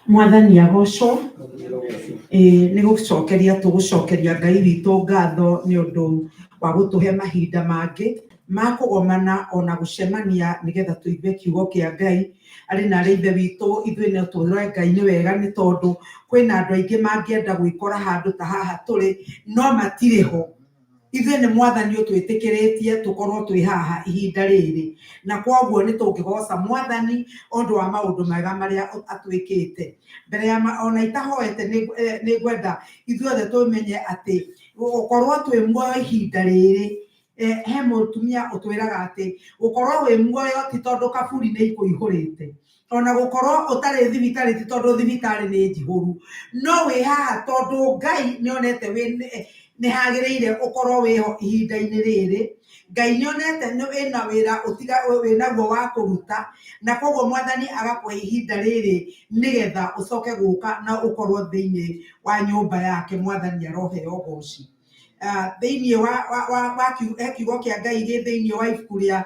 Mwathani agocwo. Ĩĩ, nĩ gũcokeria tũgũcokeria Ngai witũ ngatho nĩ ũndũ wa gũtũhe mahinda mangĩ ma kũgomana ona gũcemania nĩgetha tũigue kiugo kĩa Ngai. Arĩ na arĩ ithe witũ ithuĩ no tũrore Ngai nĩ wega nĩ tondũ kwĩna andũ aingĩ mangĩenda gwĩkora handũ ta haha tũrĩ no matirĩ ho. Ithuĩ nĩ Mwathani ũtwĩtĩkĩrĩtie tũkorwo twĩ haha ihinda rĩrĩ, na kwoguo nĩ tũngĩgoca Mwathani ũndũ wa maũndũ mega marĩa atwĩkĩte. Mbere ya ona itahoete nĩ ngwenda ithuothe tũmenye atĩ gũkorwo twĩ muoyo ihinda rĩrĩ, he mũtumia ũtwĩraga atĩ gũkorwo wĩ muoyo ti tondũ kaburi nĩ ikũihũrĩte, ona gũkorwo ũtarĩ thibitarĩ ti tondũ thibitarĩ nĩ njihũru, no wĩ haha tondũ Ngai nĩ onete nĩ hagĩrĩire ũkorwo wĩho ihinda-inĩ rĩrĩ. Ngai nĩ onete wĩna wĩra wĩnaguo wa kũruta, na koguo Mwathani agakũhe ihinda rĩrĩ nĩgetha ũcoke gũka na ũkorwo thĩinĩ wa nyũmba yake. Mwathani aroheo ũgoci. Thĩinĩ wa he kiugo kĩa Ngai gĩ thĩinĩ wa ibuku rĩa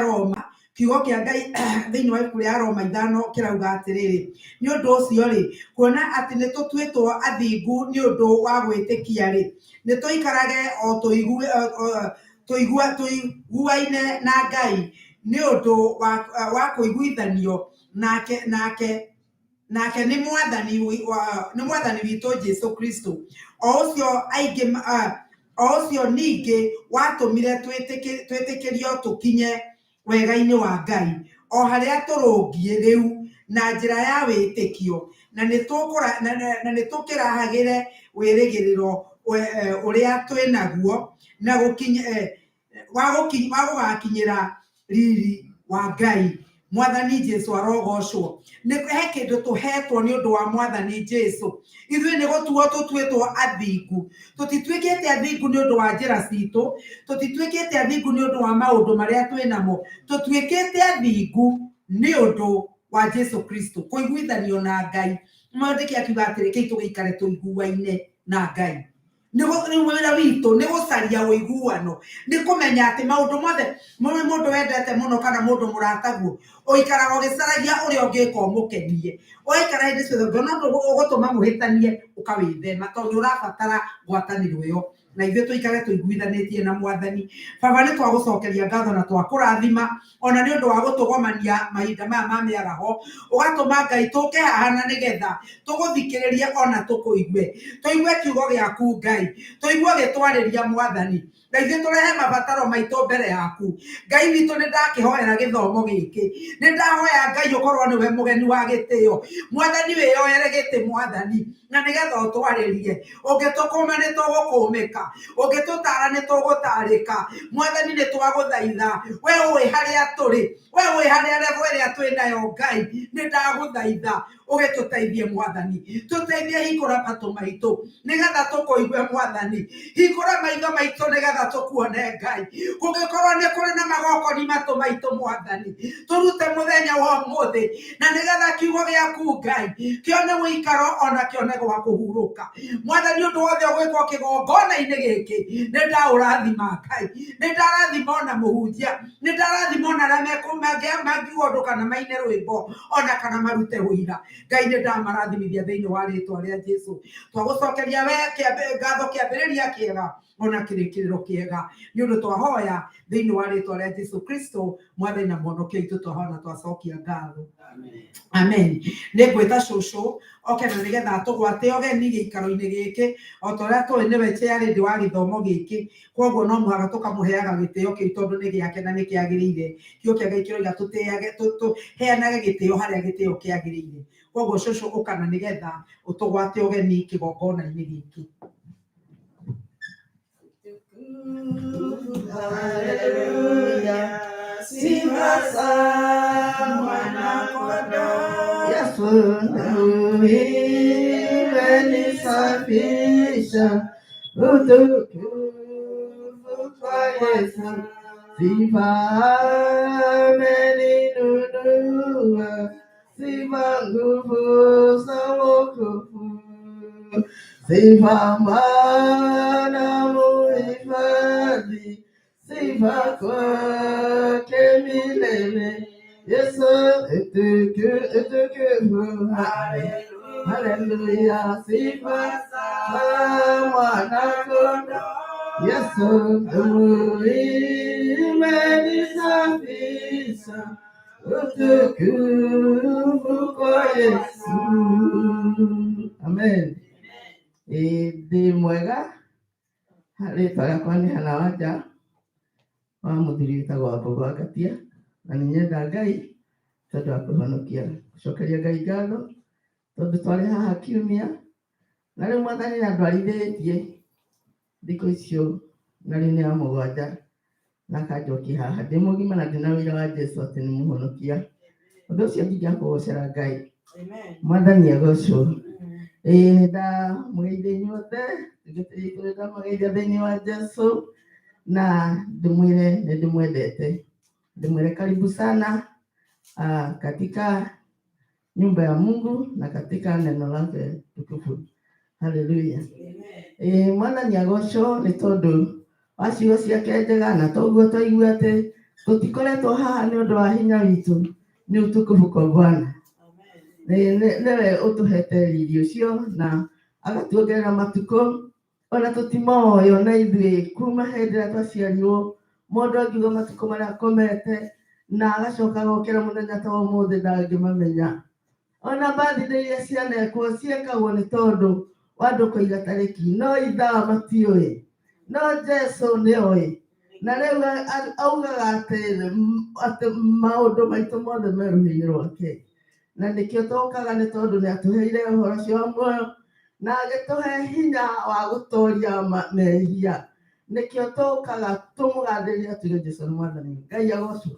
Roma, kiugo kĩa Ngai thĩinĩ wa ibuku rĩa Roma 5 kĩrauga atĩrĩrĩ, nĩ ũndũ ũcio rĩ, kuona atĩ nĩ tũtuĩtwo athingu nĩ ũndũ wa gwĩtĩkia rĩ, nĩ tũikarage o tũiguaine na Ngai nĩ ũndũ wa kũiguithanio nake nĩ Mwathani nĩ Mwathani witũ Jesu Kristo, o ũcio aingĩ o ũcio ningĩ watũmire twĩtĩkĩrio tũkinye wega-inĩ wa Ngai, o harĩa tũrũngiĩ rĩu na njĩra ya wĩtĩkio, na nĩ tũkĩrahagĩre wĩrĩgĩrĩro ũrĩa twĩ naguo na wa gũgakinyĩra riri wa Ngai. Mwathani Jesu arogocwo. Nĩ he kĩndũ tũhetwo nĩ ũndũ wa Mwathani Jesu. Ithuĩ nĩ gũtuo tũtuĩtwo athingu. Tũtituĩkĩte athingu nĩ ũndũ wa njĩra citũ, tũtituĩkĩte athingu nĩ ũndũ wa maũndũ marĩa twĩ namo, tũtuĩkĩte athingu nĩ ũndũ wa Jesu Kristo, kũiguithanio na Ngai. Mwandĩki akiuga atĩrĩ, kĩi tũgĩikare tũiguaine na Ngai. Nĩ wĩra witũ nĩ gũcaria ũiguano, nĩ kũmenya atĩ maũndũ mothe mũndũ wendete mũno kana mũndũ mũrataguo, ũikaraga ũgĩcaragia ũrĩa ũngĩka ũmũkenie. Ũgaikara hĩndĩ ciothe ũngĩona ũndũ ũgũtũma mũhĩtanie ũkawĩthema tondũ nĩ ũrabatara ngwatanĩro ĩyo. Na ithuĩ tũikare tũiguithanĩtie na Mwathani. Baba, nĩ twagũcokeria ngatho na twakũrathima ona nĩ ũndũ wa gũtũgomania mahinda maya ma mĩaraho, ũgatũma Ngai tũke haha na nĩgetha tũgũthikĩrĩrie ona tũkũigue, tũigue kiugo gĩaku Ngai, tũigue ũgĩtwarĩria Mwathani, na ithuĩ tũrehe mabataro maitũ mbere yaku. Ngai witũ, nĩ ndakĩhoera gĩthomo gĩkĩ, nĩ ndahoya Ngai ũkorwo nĩwe mũgeni wa gĩtĩo. Mwathani, wĩyoere gĩtĩ Mwathani, na nĩgetha ũtwarĩrie. Ũngĩtũkũma nĩ tũgũkũmĩka, ũngĩtũtara nĩ tũgũtarĩka. Mwathani, nĩ twagũthaitha, we ũĩ harĩa tũrĩ, we ũĩ harĩa level ĩrĩa twĩ nayo. Ngai, nĩ ndagũthaitha ũgĩtũteithie Mwathani, tũteithie, hingũra matũ maitũ nĩgetha tũkũigue Mwathani, hingũra maitho maitũ nĩgetha tũkuone Ngai. Kũngĩkorwo nĩ kũrĩ na magokoni matũ maitũ Mwathani, tũrute mũthenya wa ũmũthĩ, na nĩgetha kiugo gĩaku Ngai kĩone ũikaro ona kĩone gwa kũhurũka. Mwathani, ũndũ wothe ũgwĩkwo kĩgongona-inĩ gĩkĩ nĩ ndaũrathima Ngai, nĩ ndarathima ona mũhunjia, nĩ ndarathima ona arĩa mangiuga ũndũ kana maine rwĩmbo ona kana marute ũira. Ngai, nĩ ndamarathimithia thĩinĩ wa rĩtwa rĩa Jesu. Twagũcokeria we ngatho kĩambĩrĩria kĩega ona kĩrĩkĩrĩro kĩega, nĩ ũndũ twahoya thĩinĩ wa rĩtwa rĩa Jesu Kristo, Mwathani na Mũhonokia witũ, twahoya na twacokia ngatho, amen. Nĩ ngwĩta cũcũ oke na nĩgetha atũgwate ũgeni gĩikaro-inĩ gĩkĩ. O ta ũrĩa tũĩ, nĩwe chairlady wa gĩthomo gĩkĩ, koguo no mũhaka tũkamũheaga gĩtĩo kĩu tondũ nĩ gĩake na nĩ kĩagĩrĩire. Kiugo kĩa Ngai kĩroiga tũtĩage, tũheanage gĩtĩo harĩa gĩtĩo kĩagĩrĩire. Koguo cũcũ, ũka na nĩgetha ũtũgwate ũgeni kĩgongona-inĩ gĩkĩ. Haleluya, sifa za mwana kondoo. Yesu imenisafisha, utukufu kwa Yesu, sifa ameninunua, sifa nguvu za wokovu, sifa Bwana muhifadhi, sifa kwake milele. Yesu utukufu, haleluya, sifa za mwana kondoo. Yesu damu imenisafisha, utukufu kwa Yesu. Amen. Ĩ ndĩ mwega, rĩtwa rĩakwa nĩ Hana Wanja wa mũthuri wĩtagwo Wambũgũ wa Ngatia, na nĩ nyenda Ngai tondũ wa kũhonokia. Gũcokeria Ngai ngatho tondũ twarĩ haha kiumia na rĩu Mwathani nĩ andwarithĩtie thikũ icio na rĩu nĩ ya mũgwanja na akanjokia haha ndĩ mũgima na ndĩna wĩra wa Jesu atĩ nĩ mũhonokia. Ũndũ ũcio ndingĩaga kũgocera Ngai. Mwathani agocwo. Ĩĩ nĩ ndamũgeithia inyuothe, nĩ ndamũgeithia thĩinĩ wa Jesu na ndĩmwĩre nĩ ndĩmwendete. Ndĩmwĩre karibu sana katika nyumba ya Mungu na katika neno lake tukufu. Haleluya. Ĩĩ Mwathani agocwo nĩ tondũ wa ciugo ciake njega na toguo twaigua atĩ tũtikoretwo haha nĩ ũndũ wa hinya witũ, nĩ utukufu kwa Bwana. Nĩwe ũtũhete riri ũcio na agatuongerera matukũ ona tũtimoĩ ona ithuĩ kuma hĩndĩ ĩrĩa twaciarirwo mũndũ angiuga matukũ marĩa akomete na agacoka agokĩra mũthenya ta wa ũmũthĩ ndangĩmamenya. Ona birthday iria cianekwo ciekagwo nĩ tondũ wa andũ kũiga tarĩki no ithaa matiũĩ, no Jesu nĩoĩ. Na rĩu augaga atĩ maũndũ maitũ mothe me rũhĩ-inĩ rwake, na nĩkĩo tũkaga nĩ tondũ nĩ atũheire ũhoro ũcio wa muoyo na agĩtũhe hinya wa gũtoria mehia. Nĩkĩo tũkaga tũmũgathĩrĩria tuge Jesu nĩ Mwathani. Ngai agocwo.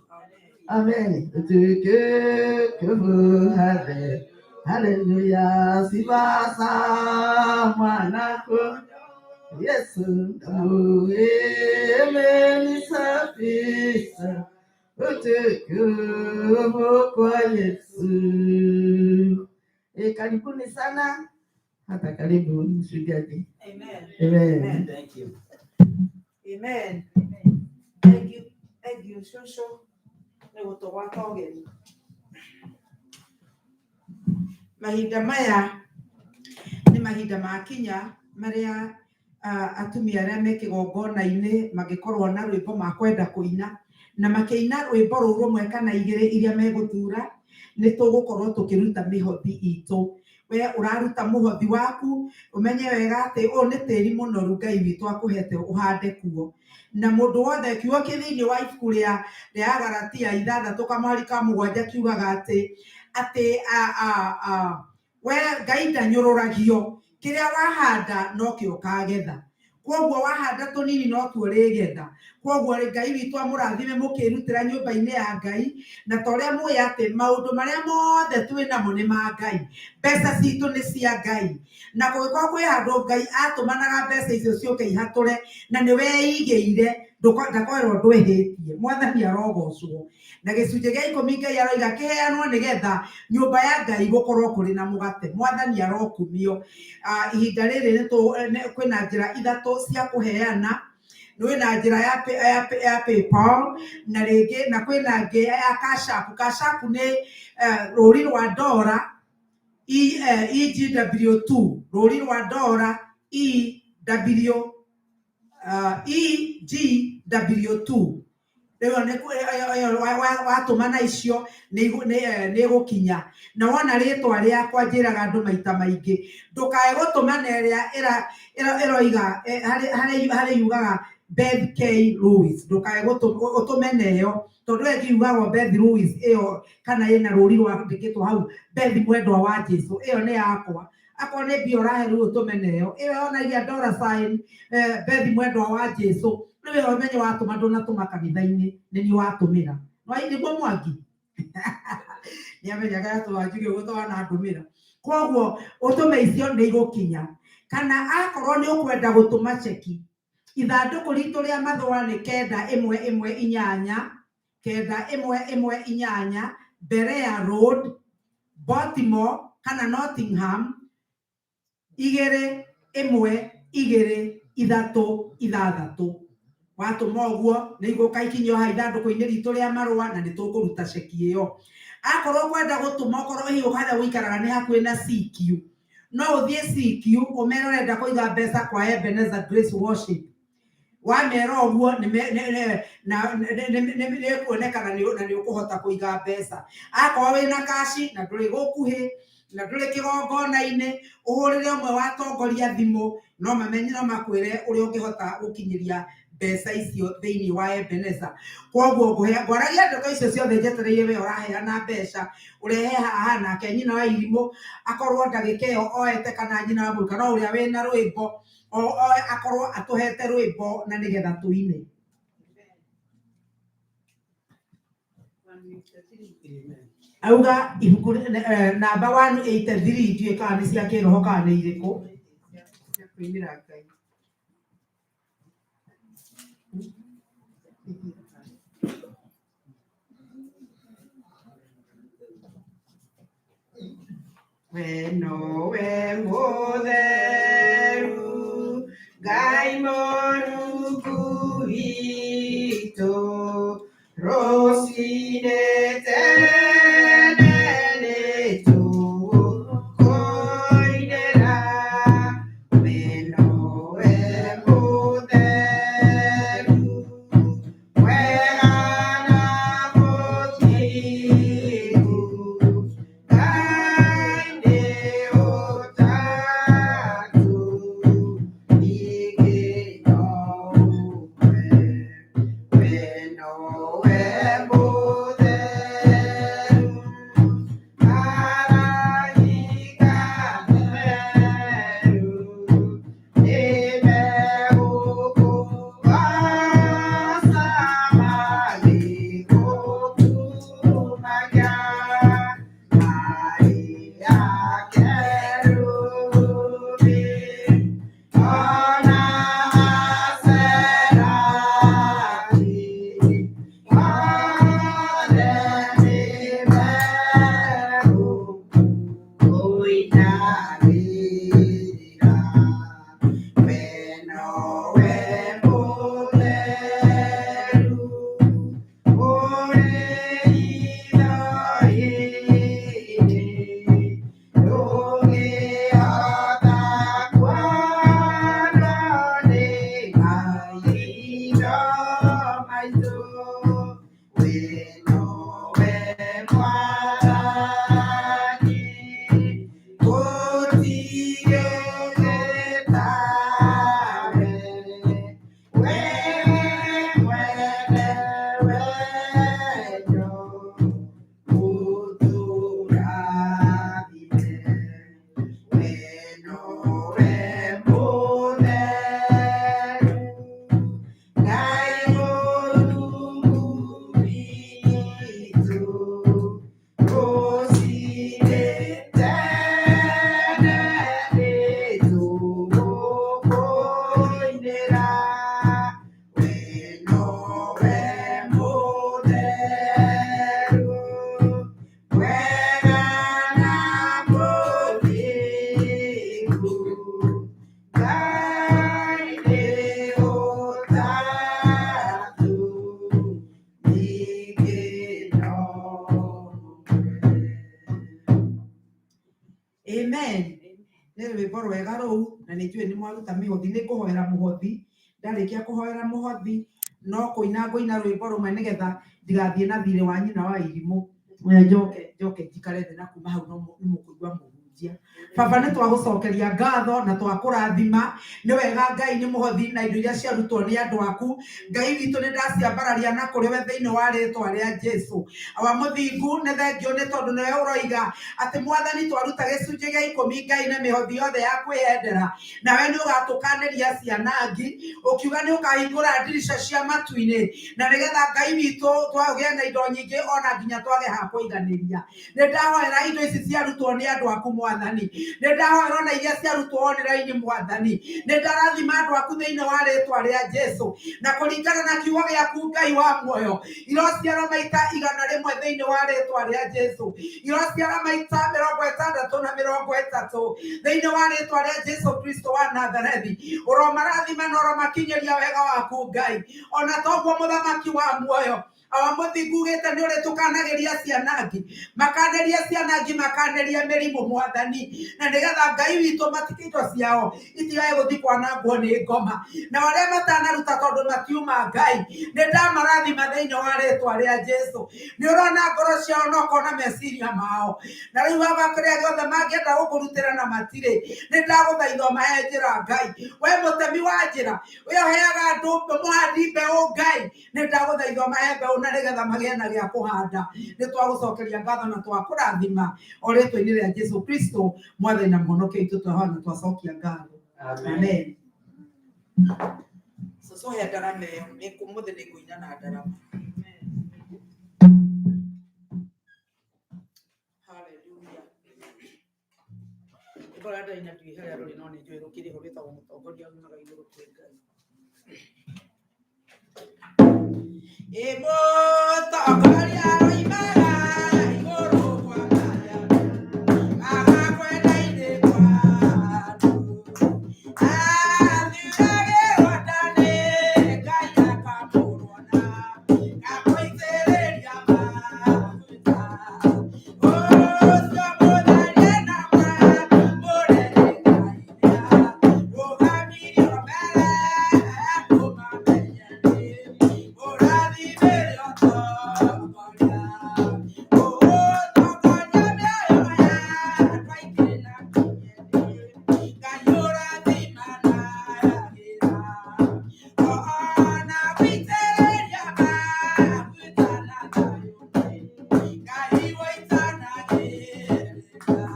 Amen. Utukufu, haleluya, sifa za mwana kondoo. Yesu damu imenisafisha, utukufu kwa Yesu. Karibuni sana, hata karibu mchungaji. Amen. Amen. Amen. Thank you. Amen. Thank you. Thank you, Shosho. Nĩ gũtũgwata ũgeni. Mahinda maya nĩ mahinda makinya marĩa atumia arĩa me kĩgongona-inĩ mangĩkorwo na rwĩmbo makwenda kũina, na makĩina rwĩmbo rũu rũmwe kana igĩrĩ iria megũthura, nĩ tũgũkorwo tũkĩruta mĩhothi itũ. We ũraruta mũhothi waku, ũmenye wega atĩ ũyũ nĩ tĩri mũnoru Ngai witũ akũhete ũhande kuo. Na mũndũ wothe kiugo kĩ thĩinĩ wa ibuku rĩa Galatia ithathatũ kamweri ka mũgwanja kiugaga atĩ we Ngai ndanyũrũragio, kĩrĩa wahanda nokĩo ũkagetha. Kwoguo wahanda tũnini notuo ũrĩgetha. Kwoguo rĩ, Ngai witũ amũrathime mũkĩrutĩra nyũmba-inĩ ya Ngai, na ta ũrĩa mũĩ atĩ maũndũ marĩa mothe twĩ namo nĩ ma Ngai, mbeca citũ nĩ cia Ngai, na kũngĩkorwo kwĩ handũ Ngai atũmanaga mbeca icio ciũke ihatũre na nĩ weigĩire, ndakorwo ndwĩhĩtie. Mwathani arogocwo. Na gĩcunjĩ gĩa ikũmi Ngai aroiga kĩheanwo nĩgetha nyũmba ya Ngai gũkorwo kũrĩ na mũgate. Mwathani arokumio. Ihinda rĩrĩ kwĩna njĩra ithatũ cia kũheana. Kwĩna njĩra ya PayPal, na rĩngĩ na kwĩna ĩngĩ ya Cash App. Cash App nĩ rũri rwa ndora EGW2, rũri rwa ndora EGW2. Rĩu ĩyo watũmana icio nĩ ĩgũkinya. Na wona rĩtwa rĩakwa njĩraga andũ maita maingĩ, ndũkae gũtũma na ĩrĩa ĩroiga, harĩ yugaga Beth K Lewis, ndũkae ũtũme na ĩyo, tondũ ĩyo ĩngiugagwo Beth Lewis ĩyo kana ĩna rũri rwandĩkĩtwo hau Beth mwendwa wa Jesu, ĩyo nĩ yakwa. Akorwo nĩ mbia ũrahe rĩu ũtũme na ĩyo, ĩyo yonagia dollar sign, Beth mwendwa wa Jesu, rĩu ĩyo ũmenye watũma ndũnatũma kanitha-inĩ, nĩ niĩ watũmĩra. Nĩguo Mwangi? Nĩ amenyaga yatũma njuge ũguo twana ndũmĩra. Kwoguo ũtũme icio nĩ igũkinya. Kana akorwo nĩ ũkwenda gũtũma ceki, ithandũkũ ritũ rĩa mathũa nĩ 9118, 9118, Berea Road, Baltimore kana Nottingham, 2 1 2 3 6. Watũma ũguo nĩ igũka ikinyio haha ithandũkũ-inĩ ritũ rĩa marũa na nĩ tũkũruta ceki ĩyo. Akorwo ũkwenda gũtũma okorwo hihi harĩa ũikaraga nĩ hakuhĩ na CQ, no ũthiĩ CQ ũmere ũrenda kũiga mbeca kwa Ebenezer Grace Worship. Wamera ũguo nĩ ĩkuonekana na nĩ ũkũhota kũiga mbeca. Akorwo wĩna kaci na ndũrĩ gũkuhĩ na ndũrĩ kĩgongona-inĩ, ũhũrĩre ũmwe wa atongoria thimũ no mamenye no makwĩre ũrĩa ũngĩhota gũkinyĩria mbeca icio thĩinĩ wa Ebenezer. Koguo ngwaragia ndeto icio ciothe njetereire we ũraheana mbeca ũrehe haha nake nyina wa irimũ akorwo ndagĩka ĩyo oete kana nyina wa mũrũ kana ũrĩa wĩna rwĩmbo akorwo atũhete rwĩmbo na nĩgetha tũine. Auga ibuku namba 183 ndiũĩ kana nĩ cia kĩroho kana nĩ irĩkũ. Cia kũinĩra Ngai. We nowe mũtheru, Ngai Mũrungu witũ, rũcinĩ tene nĩtũgũkũinĩra. We nowe mũtheru, mwega na mũthingu, Ngai nĩ ũtatũ, ningĩ no ũmwe. We nowe mũtheru, araika atheru, nĩmegũkũgooca magĩgũkumagia. Maria kerubi, ona Aserafi, othe nĩmegũkũinamĩrĩra. We nowe mũtheru, ũrĩ itho-inĩ, ndũngĩhota kuonwo nĩ maitho maitũ. We nowe Mwathani, gũtirĩ tawe. We mwene wendo, ũtũrathime. We nowe mũtheru, Ngai Mũrungu witũ, rũcinĩ tene nĩtũgũkũinĩra. We nowe mũtheru, mwega na mũthingu, Ngai nĩ ũtatũ, ningĩ no ũmwe. Amen. Nĩ rwĩmbo rwega rũu na nĩ njũĩ nĩ mwaruta mĩhothi. Nĩ ngũhoera mũhothi, ndarĩkia kũhoera mũhothi no kũina ngũina rwĩmbo rũmwe nĩgetha ndigathiĩ na thirĩ wa nyina wa irimũ. Njoke njoke njikare thĩ na kuma hau no nĩ mũkũigua mũhunjia. Baba nĩ twagũcokeria ngatho na twakũrathima. Nĩ wega Ngai nĩ mũhothi na indo iria ciarutwo nĩ andũ aku. Ngai witũ nĩ ndaciambararia na kũrĩ we thĩinĩ wa rĩtwa rĩa Jesu. Awa mũthingu nĩ thengio nĩ tondũ nĩwe ũroiga atĩ Mwathani twaruta gĩcunjĩ gĩa ikũmi Ngai na mĩhothi yothe ya kwĩyendera, nawe nĩ ũgatũkanĩria cianangi ũkiuga nĩ ũkahingũra ndirica cia matu-inĩ na nĩgetha Ngai witũ twagĩa na indo nyingĩ ona nginya twage ha kũiganĩria. Nĩ ndahoera indo ici ciarutwo nĩ andũ aku Mwathani. Mwathani. Nĩ ndahoera ona iria ciarutwo online Mwathani, nĩ ndarathima andũ aku thĩinĩ wa rĩtwa rĩa Jesu, na kũringana na kiugo gĩaku Ngai wa muoyo, irociara maita 100 thĩinĩ wa rĩtwa rĩa Jesu, irociara maita 60 na 30 thĩinĩ wa rĩtwa rĩa Jesu Kristo wa Nazarethi. Ũromarathima na ũromakinyĩria wega waku Ngai, ona toguo mũthamaki wa muoyo awa mũthingu ugĩte nĩ ũrĩtũkanagĩria ciana ngi, makanĩria ciana ngi, makanĩria mĩrimũ Mwathani, na nĩgetha Ngai witũ matige indo ciao itigae gũthiĩ kwanangwo nĩ ngoma, na arĩa matanaruta tondũ matiuma Ngai, nĩ ndamarathima thĩinĩ wa rĩtwa rĩa Jesu. Nĩ ũrona ngoro ciao na ũkona meciria mao, na rĩu baba kĩrĩa gĩothe mangĩenda gũkũrutĩra na matirĩ, nĩ ndagũthaitha ũmahe njĩra Ngai, we mũtemi wa njĩra, we ũheaga andũ mũhandi mbeũ Ngai, nĩ ndagũthaitha ũmahe mbeũ na nĩgetha magĩe na gĩa kũhanda. Nĩ twagũcokeria ngatho na twakũrathima o rĩtwa-inĩ rĩa Jesu Kristo Mwathani na Mũhonokia witũ, twahoya na twacokia ngatho. Amen. Cũcũ he ndarama ĩyo, ũmũthĩ nĩ ngũina na ndarama. Hallelujah. Rwĩmbo rũrĩa ndĩraina ndiũĩ harĩa rũrĩ no nĩ njũĩ rũkĩrĩ ho, rwĩtagwo mũtongoria umaga igũrũ kwĩ Ngai. Ĩ mũtongoria oimaga igũrũ kwa Ngai, agakwenda-inĩ kwa andũ. Athuragĩrwo nda nĩ Ngai akamũrwo na akamũitĩrĩria maguta. Ũcio mũtharia na mwamũre nĩ Ngai rũgamirio mbere andũ mamenye nĩ ũrathimĩre ũtongoria. Ũtongoria mĩoyo ya andũ aingĩ na kĩnyeni, Ngai ũrathimanagĩra. Ona gũitĩrĩria maguta na thayũ, Ngai waitanagĩrĩra.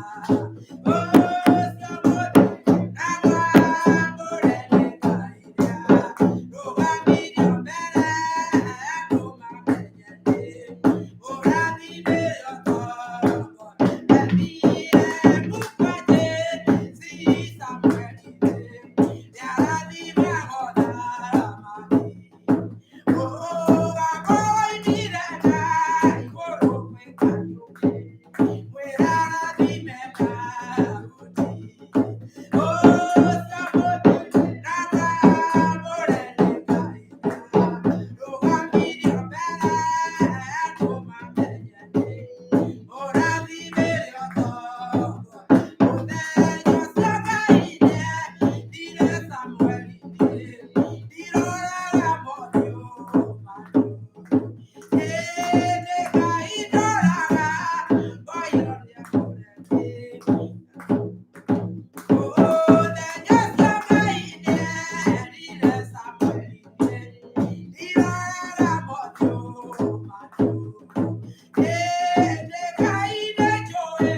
Ũcio mũthingu na mwamũre nĩ Ngai rũgamirio mbere andũ mamenye nĩ ũrathimĩre ũtongoria. Ethire mũkwanje si Samueli nĩarathimagwo thamaki. Ũgakoimire na igũrũ kwĩ Ngai mwĩrarathime Daudi. Ũcio mũthingu na mwamũre nĩ Ngai rũgamirio mbere andũ mamenye nĩ ũrathimĩre ũtongoria. Mũthenya ũcio Ngai nĩethire Samueli ndiroraga mothiũ ma andũ. Ĩndĩ Ngai ndoraga ngoro nĩamũre. Mũthenya ũcio Ngai nĩerire Samueli ndiroraga mothiũ ma andũ. Ĩndĩ Ngai nĩnjũĩ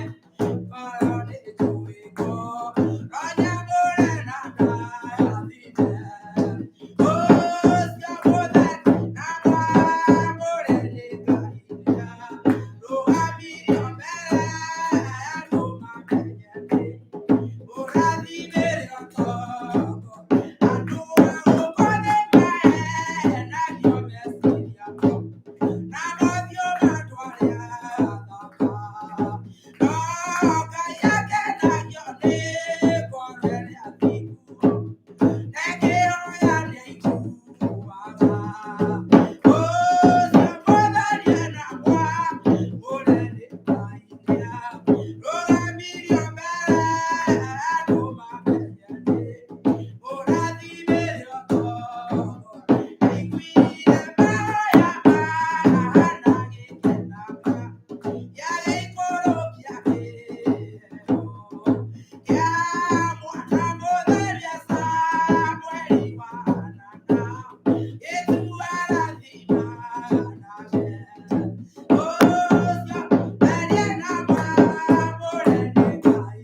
ngoro nĩnjũĩ ngoro nyamũre na ndarathime. Ũcio mũtheru na mwamũre nĩ Ngai rũgamirio mbere andũ mamenye nĩ ũrathimĩre ũtongoria. Andũ a gũkũ nĩmahenagio meciria na mothiũ ma andũ arĩa athaka. No Ngai akenagio nĩ ngoro ĩrĩa thingu, nekĩhoya nĩaiguaga. Ũcio mũtharia na mwamũre nĩ Ngai rũgamirio mbere andũ mamenye nĩ ũrathimĩre ũtongoria. Aiguire mahoya ma Hana agĩkenaga, gĩagĩikũrũkia kĩheo kĩa mwana mũtheria Samueli wa Hana, gĩtuarathimanage. Ũcio mũtharia na mwamũre nĩ Ngai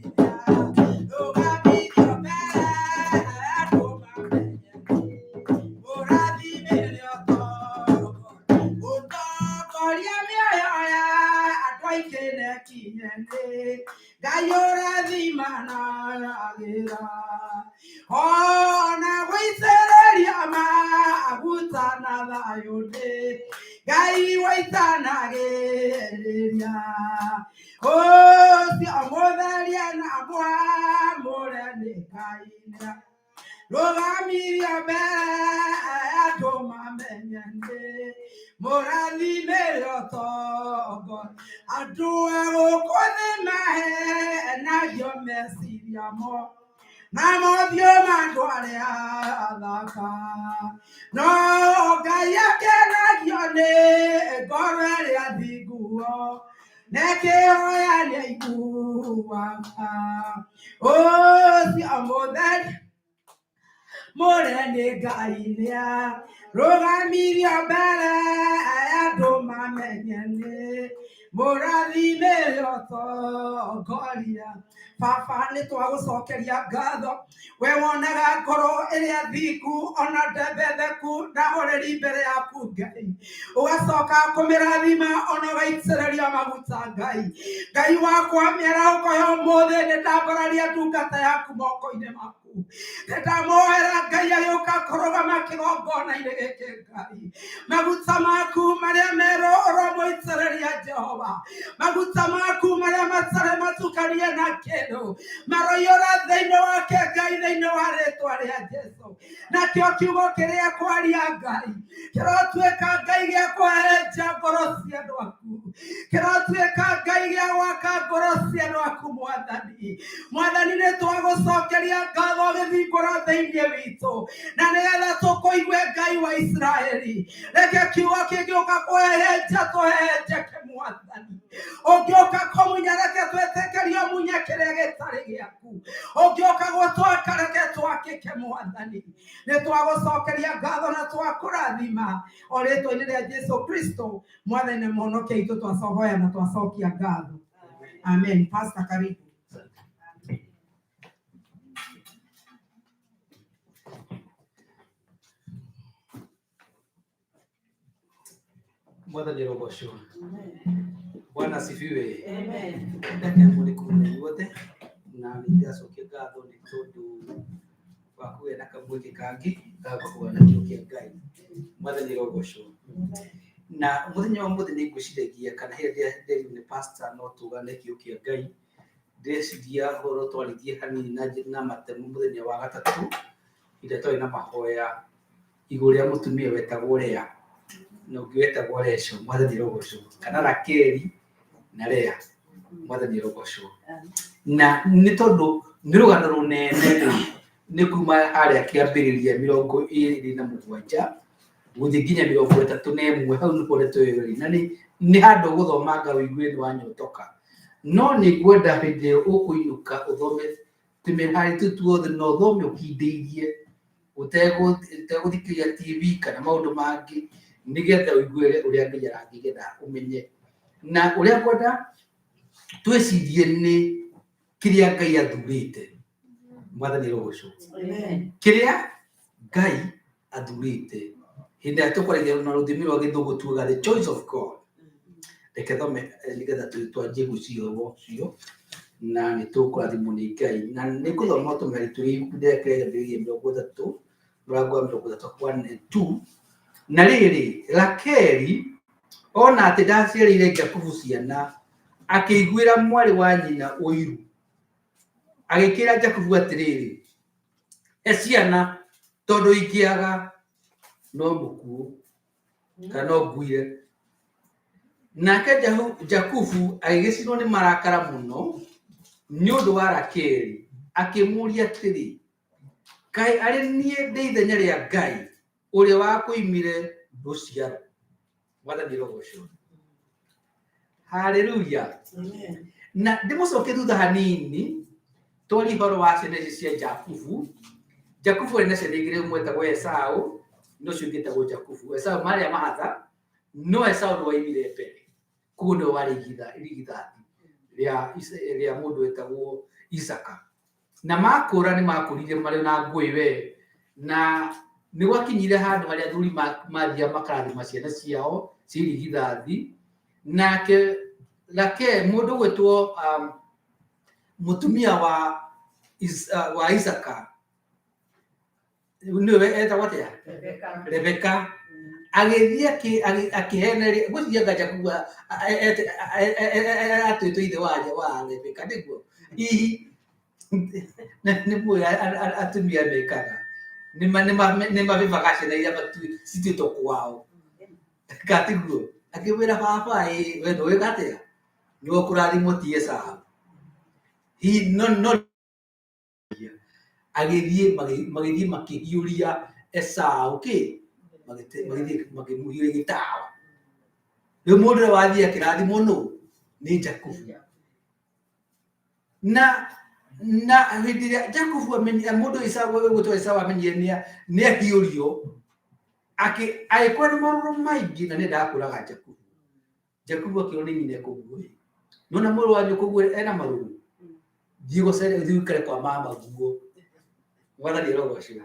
rũgamirio mbere andũ mamenye nĩ ũrathimĩre ũtongoria. Ũtongoria mĩoyo ya andũ ikĩne kinye nĩ Ngai ũrathimana agĩra ona gũitĩrĩria maguta na thayũ nĩ Ngai waitanagĩrĩria ũcio mũtheria na mwamũre nĩ Ngai rũgamirie mbere andũ mamenye nĩ mũrathimĩre ũtongo andũ a gũkũ thĩ mahenagio meciria mo na mothiũ ma andũ arĩa athaka no Ngai akenagio nĩ ngoro ĩrĩa thinguo nekĩhoya nĩaiguaga ũcio mũtheri mũre nĩ Ngai nĩa rũgamirio mbere andũ mamenye nĩ mũrathimĩre ũtongoria. Baba nĩ twagũcokeria ngatho we wonaga ngoro ĩrĩa thingu ona ndembetheku na horeri mbere yaku Ngai ũgacoka kũmĩrathima ona ũgaitĩrĩria maguta Ngai. Ngai wakwa mĩarahũko ya ũmũthĩ nĩ ndambararia ndungata yaku moko-inĩ maku ndamoera Ngai agĩũka kũrũgama kĩgongona-inĩ gĩkĩ Ngai maguta maku marĩa merũ ũromũitĩrĩria Jehova maguta maku marĩa matarĩ matukanie na kĩndũ maroiyũra thĩinĩ wake Ngai thĩinĩ wa rĩtwa rĩa Jesu nakĩo kiugo kĩrĩa kwaria Ngai kĩrotuĩka Ngai gĩa kũhehenja ngoro cia andũ aku kĩrotuĩka Ngai gĩa gwaka ngoro cia andũ aku Mwathani. Mwathani nĩ twagũcokeria ngatho ũgĩthingũra thĩinĩ witũ na nĩgetha tũkũigue Ngai wa Isiraeli reke kiugo kĩngĩũka kũhehenja tũhehenjeke Mwathani ũngĩũka kũmunya reke twĩtĩkĩrio munye kĩrĩa gĩtarĩ gĩaku ũngĩũka gũtwaka reke twakĩke Mwathani nĩ twagũcokeria ngatho na twakũrathima o rĩtwa-inĩ rĩa Jesu Kristo Mwathani na mũhonokia witũ twacohoya na twacokia ngatho. Amen. Pastor, karibu. Mwathani arogocwo. Bwana asifiwe. Ndakena mũno nĩ kuona inyuothe na nĩ ndĩracokia ngatho nĩ tondũ wa kũgĩa na kamweke kangĩ ga kũgĩa na kiugo kĩa Ngai. Mwathani arogocwo. Na mũthenya wa ũmũthĩ nĩ ngwĩciragia kana hĩndĩ ĩrĩa nderirwo nĩ pastor no tũgane kiugo kĩa Ngai, ndĩreciria ũhoro twarĩtie hanini na matemo mũthenya wa gatatũ hĩndĩ ĩrĩa twarĩ na mahoya igũrũ rĩa mũtumia wetagwo Lea na ũngĩ wetagwo Rachel, Mwathani arogocwo, kana Rakeli na Lea, Mwathani arogocwo. Na nĩ tondũ nĩ rũgano rũnene rĩ, nĩ kuma harĩa kĩambĩrĩria 27 gũthiĩ nginya 31 hau nĩho ndeto ĩyo ĩrĩ. Na nĩ handũ ũgũthomanga ũigue nĩ wanyotoka. No nĩ ngwenda hĩndĩ ĩyo ũkũinũka ũthome tũmĩhari tũu tuothe na ũthome ũkindĩirie ũtegũthikĩrĩria TV kana maũndũ mangĩ nĩgetha ũigue ũrĩa Ngai arangĩgetha ũmenye. Na ũrĩa ngwenda twĩcirie nĩ kĩrĩa Ngai athurĩte. Mwathani arogocwo. Kĩrĩa Ngai athurĩte. Hĩndĩ ĩrĩa tũkwaragia na rũthiomi rwa gĩthũngũ tugaga the choice of God. Reke thome nĩgetha twanjie gwĩciria ũhoro ũcio na nĩ tũkũrathimwo nĩ Ngai. Na nĩ ngũthoma tũmĩhari twĩrĩ ibuku rĩa kĩambĩrĩria 30 mũrango wa 30 1 and 2. Na rĩrĩ, Rakeli ona atĩ ndaciarĩire Jakubu ciana, akĩiguĩra mwarĩ wa nyina ũiru. Agĩkĩra Jakubu atĩrĩrĩ, he ciana tondũ ingĩaga no mũkuũ kana no nguire. Nake Jakubu agĩgĩcinwo nĩ marakara mũno nĩ ũndũ wa Rakeli, akĩmũũria atĩrĩ, Kaĩ arĩ niĩ ndĩ ithenya rĩa Ngai ũrĩa wakũimire rũciaro? Mwathani arogocwo. Haleluya. Na ndĩmũcokie thutha hanini twarie ũhoro wa ciana ici cia Jakubu. Jakubu arĩ na ciana igĩrĩ ũmwe etagwo Esau na ũcio ũngĩ etagwo Jakubu. Esau marĩ a mahatha, no Esau nĩwe waimire mbere. Koguo nĩwe warĩ irigithathi rĩa mũndũ wetagwo Isaka. Na makũra nĩ makũrire marĩ na ngũĩ we, na nĩ gwakinyire handũ harĩa athuri mathiaga makarathima ciana ciao cia irigithathi, nake Rake mũndũ gwĩtwo mũtumia wa wa Isaka nĩwe etagwo atĩa Rebeka agĩthiĩ akĩheneria ngwĩciria anga Jakubu atuĩtwo ithe wa wa Rebeka nĩguo hihi nĩ mũĩ atumia mekaga nĩ mabibaga ciana iria cituĩtwo kwao katiguo akĩmwĩra baba ĩ we ndũĩ atĩa nĩwe ũkũrathimwo ti Esau hihi no no agĩthiĩ magĩthiĩ makĩhiũria Esau kĩ magĩthiĩ makĩmũhiũria gĩtawa rĩu mũndũ ũrĩa wathiĩ akĩrathimwo nũ nĩ Jakubu na na hĩndĩ ĩrĩa Jakubu amenyire mũndũ Esau gwĩtwo Esau amenyire nĩ ahiũrio agĩkorwo na marũrũ maingĩ na nĩendaga kũraga Jakubu Jakubu akĩrwo nĩ nyina kũguo ĩ nona mũrũ wa nyũkũguo ena marũrũ thiĩ gũcere thiĩ ũikare kwa mama guo mwathani arogocwo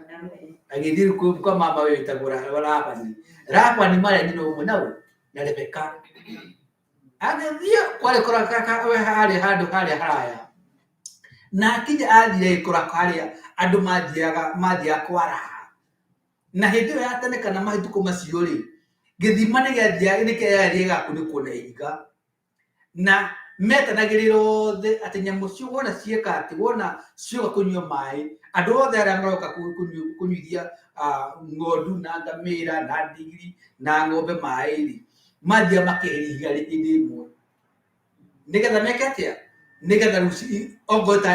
agĩthiĩ rĩu kwa mama we wĩtagwo Labani Labani marĩ nyina ũmwe na ũ na Rebeka agĩthiĩ kwarĩ kũra we harĩ handũ harĩa haraya na akinya athire agĩkora harĩa andũ mathiaga mathiaga kwaraha na hĩndĩ ĩyo ya tene kana matukũ macio rĩ gĩthima nĩ gĩathiaga nĩ kĩathiaga gĩgakunĩkwo na ihiga na metanagĩrĩra othe atĩ nyamũ cio wona cieka atĩ wona cioka kũnyua maĩ andũ othe arĩa maroka kũnyuithia ng'ondu na ngamĩra na ndigiri na ng'ombe maĩ rĩ mathiaga makeheria ihiga hĩndĩ ĩmwe nĩgetha meke atĩa nĩgetha rĩu okorwo ta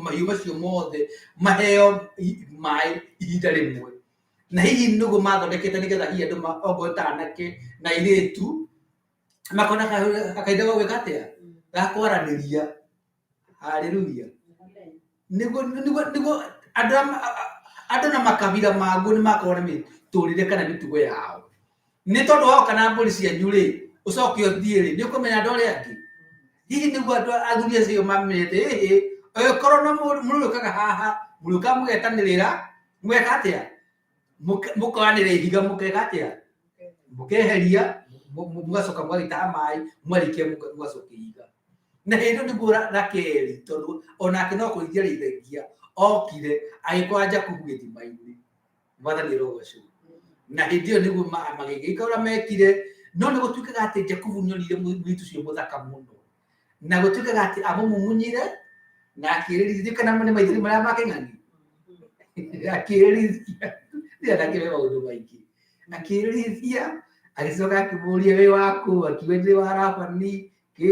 mahiũ macio mothe maheo maĩ ihinda rĩmwe na hihi nĩguo mathondekete nĩgetha hihi andũ okorwo ta anake na airĩtu makona kahinda ga gwĩka atĩa ga kwaranĩria haleluya nĩguo nĩguo nĩguo andũ andũ na makabira maguo nĩ makorwo na mĩtũrĩre kana mĩtugo yao nĩ tondũ woka na mbũri cianyu rĩ ũcoke ũthiĩ rĩ nĩ ũkũmenya andũ arĩa angĩ hihi nĩguo andũ athuri acio mamenyete ĩhĩ ũngĩkorwo no mũrĩũkaga haha mũrĩũkaga mũgetanĩrĩra mũgeka atĩa Mũkoanĩra ihiga mũkeka atĩa mũkeheria mũgacoka mũgagĩtaha maĩ mwarĩkia mũgacokia ihiga na hĩndĩ ĩyo nĩguo Rakeli tondũ onake no kũrĩithia arĩithagia okire agĩkora Jakubu gĩthima-inĩ mwathani arogocwo na hĩndĩ ĩyo nĩguo magĩgĩka ũrĩa mekire no nĩ gũtuĩkaga atĩ Jakubu nĩ onire mũirĩtu ũcio mũthaka mũno na gũtuĩkaga atĩ amũmumunyire na akĩrĩrithia kana nĩ maithori marĩa ma kĩng'ang'i akĩrĩrithia ndĩanakĩre maũndũ maingĩ akĩrĩrithia agĩcoka akĩmũria wĩ waku akiuga ndĩ wa Labani kĩ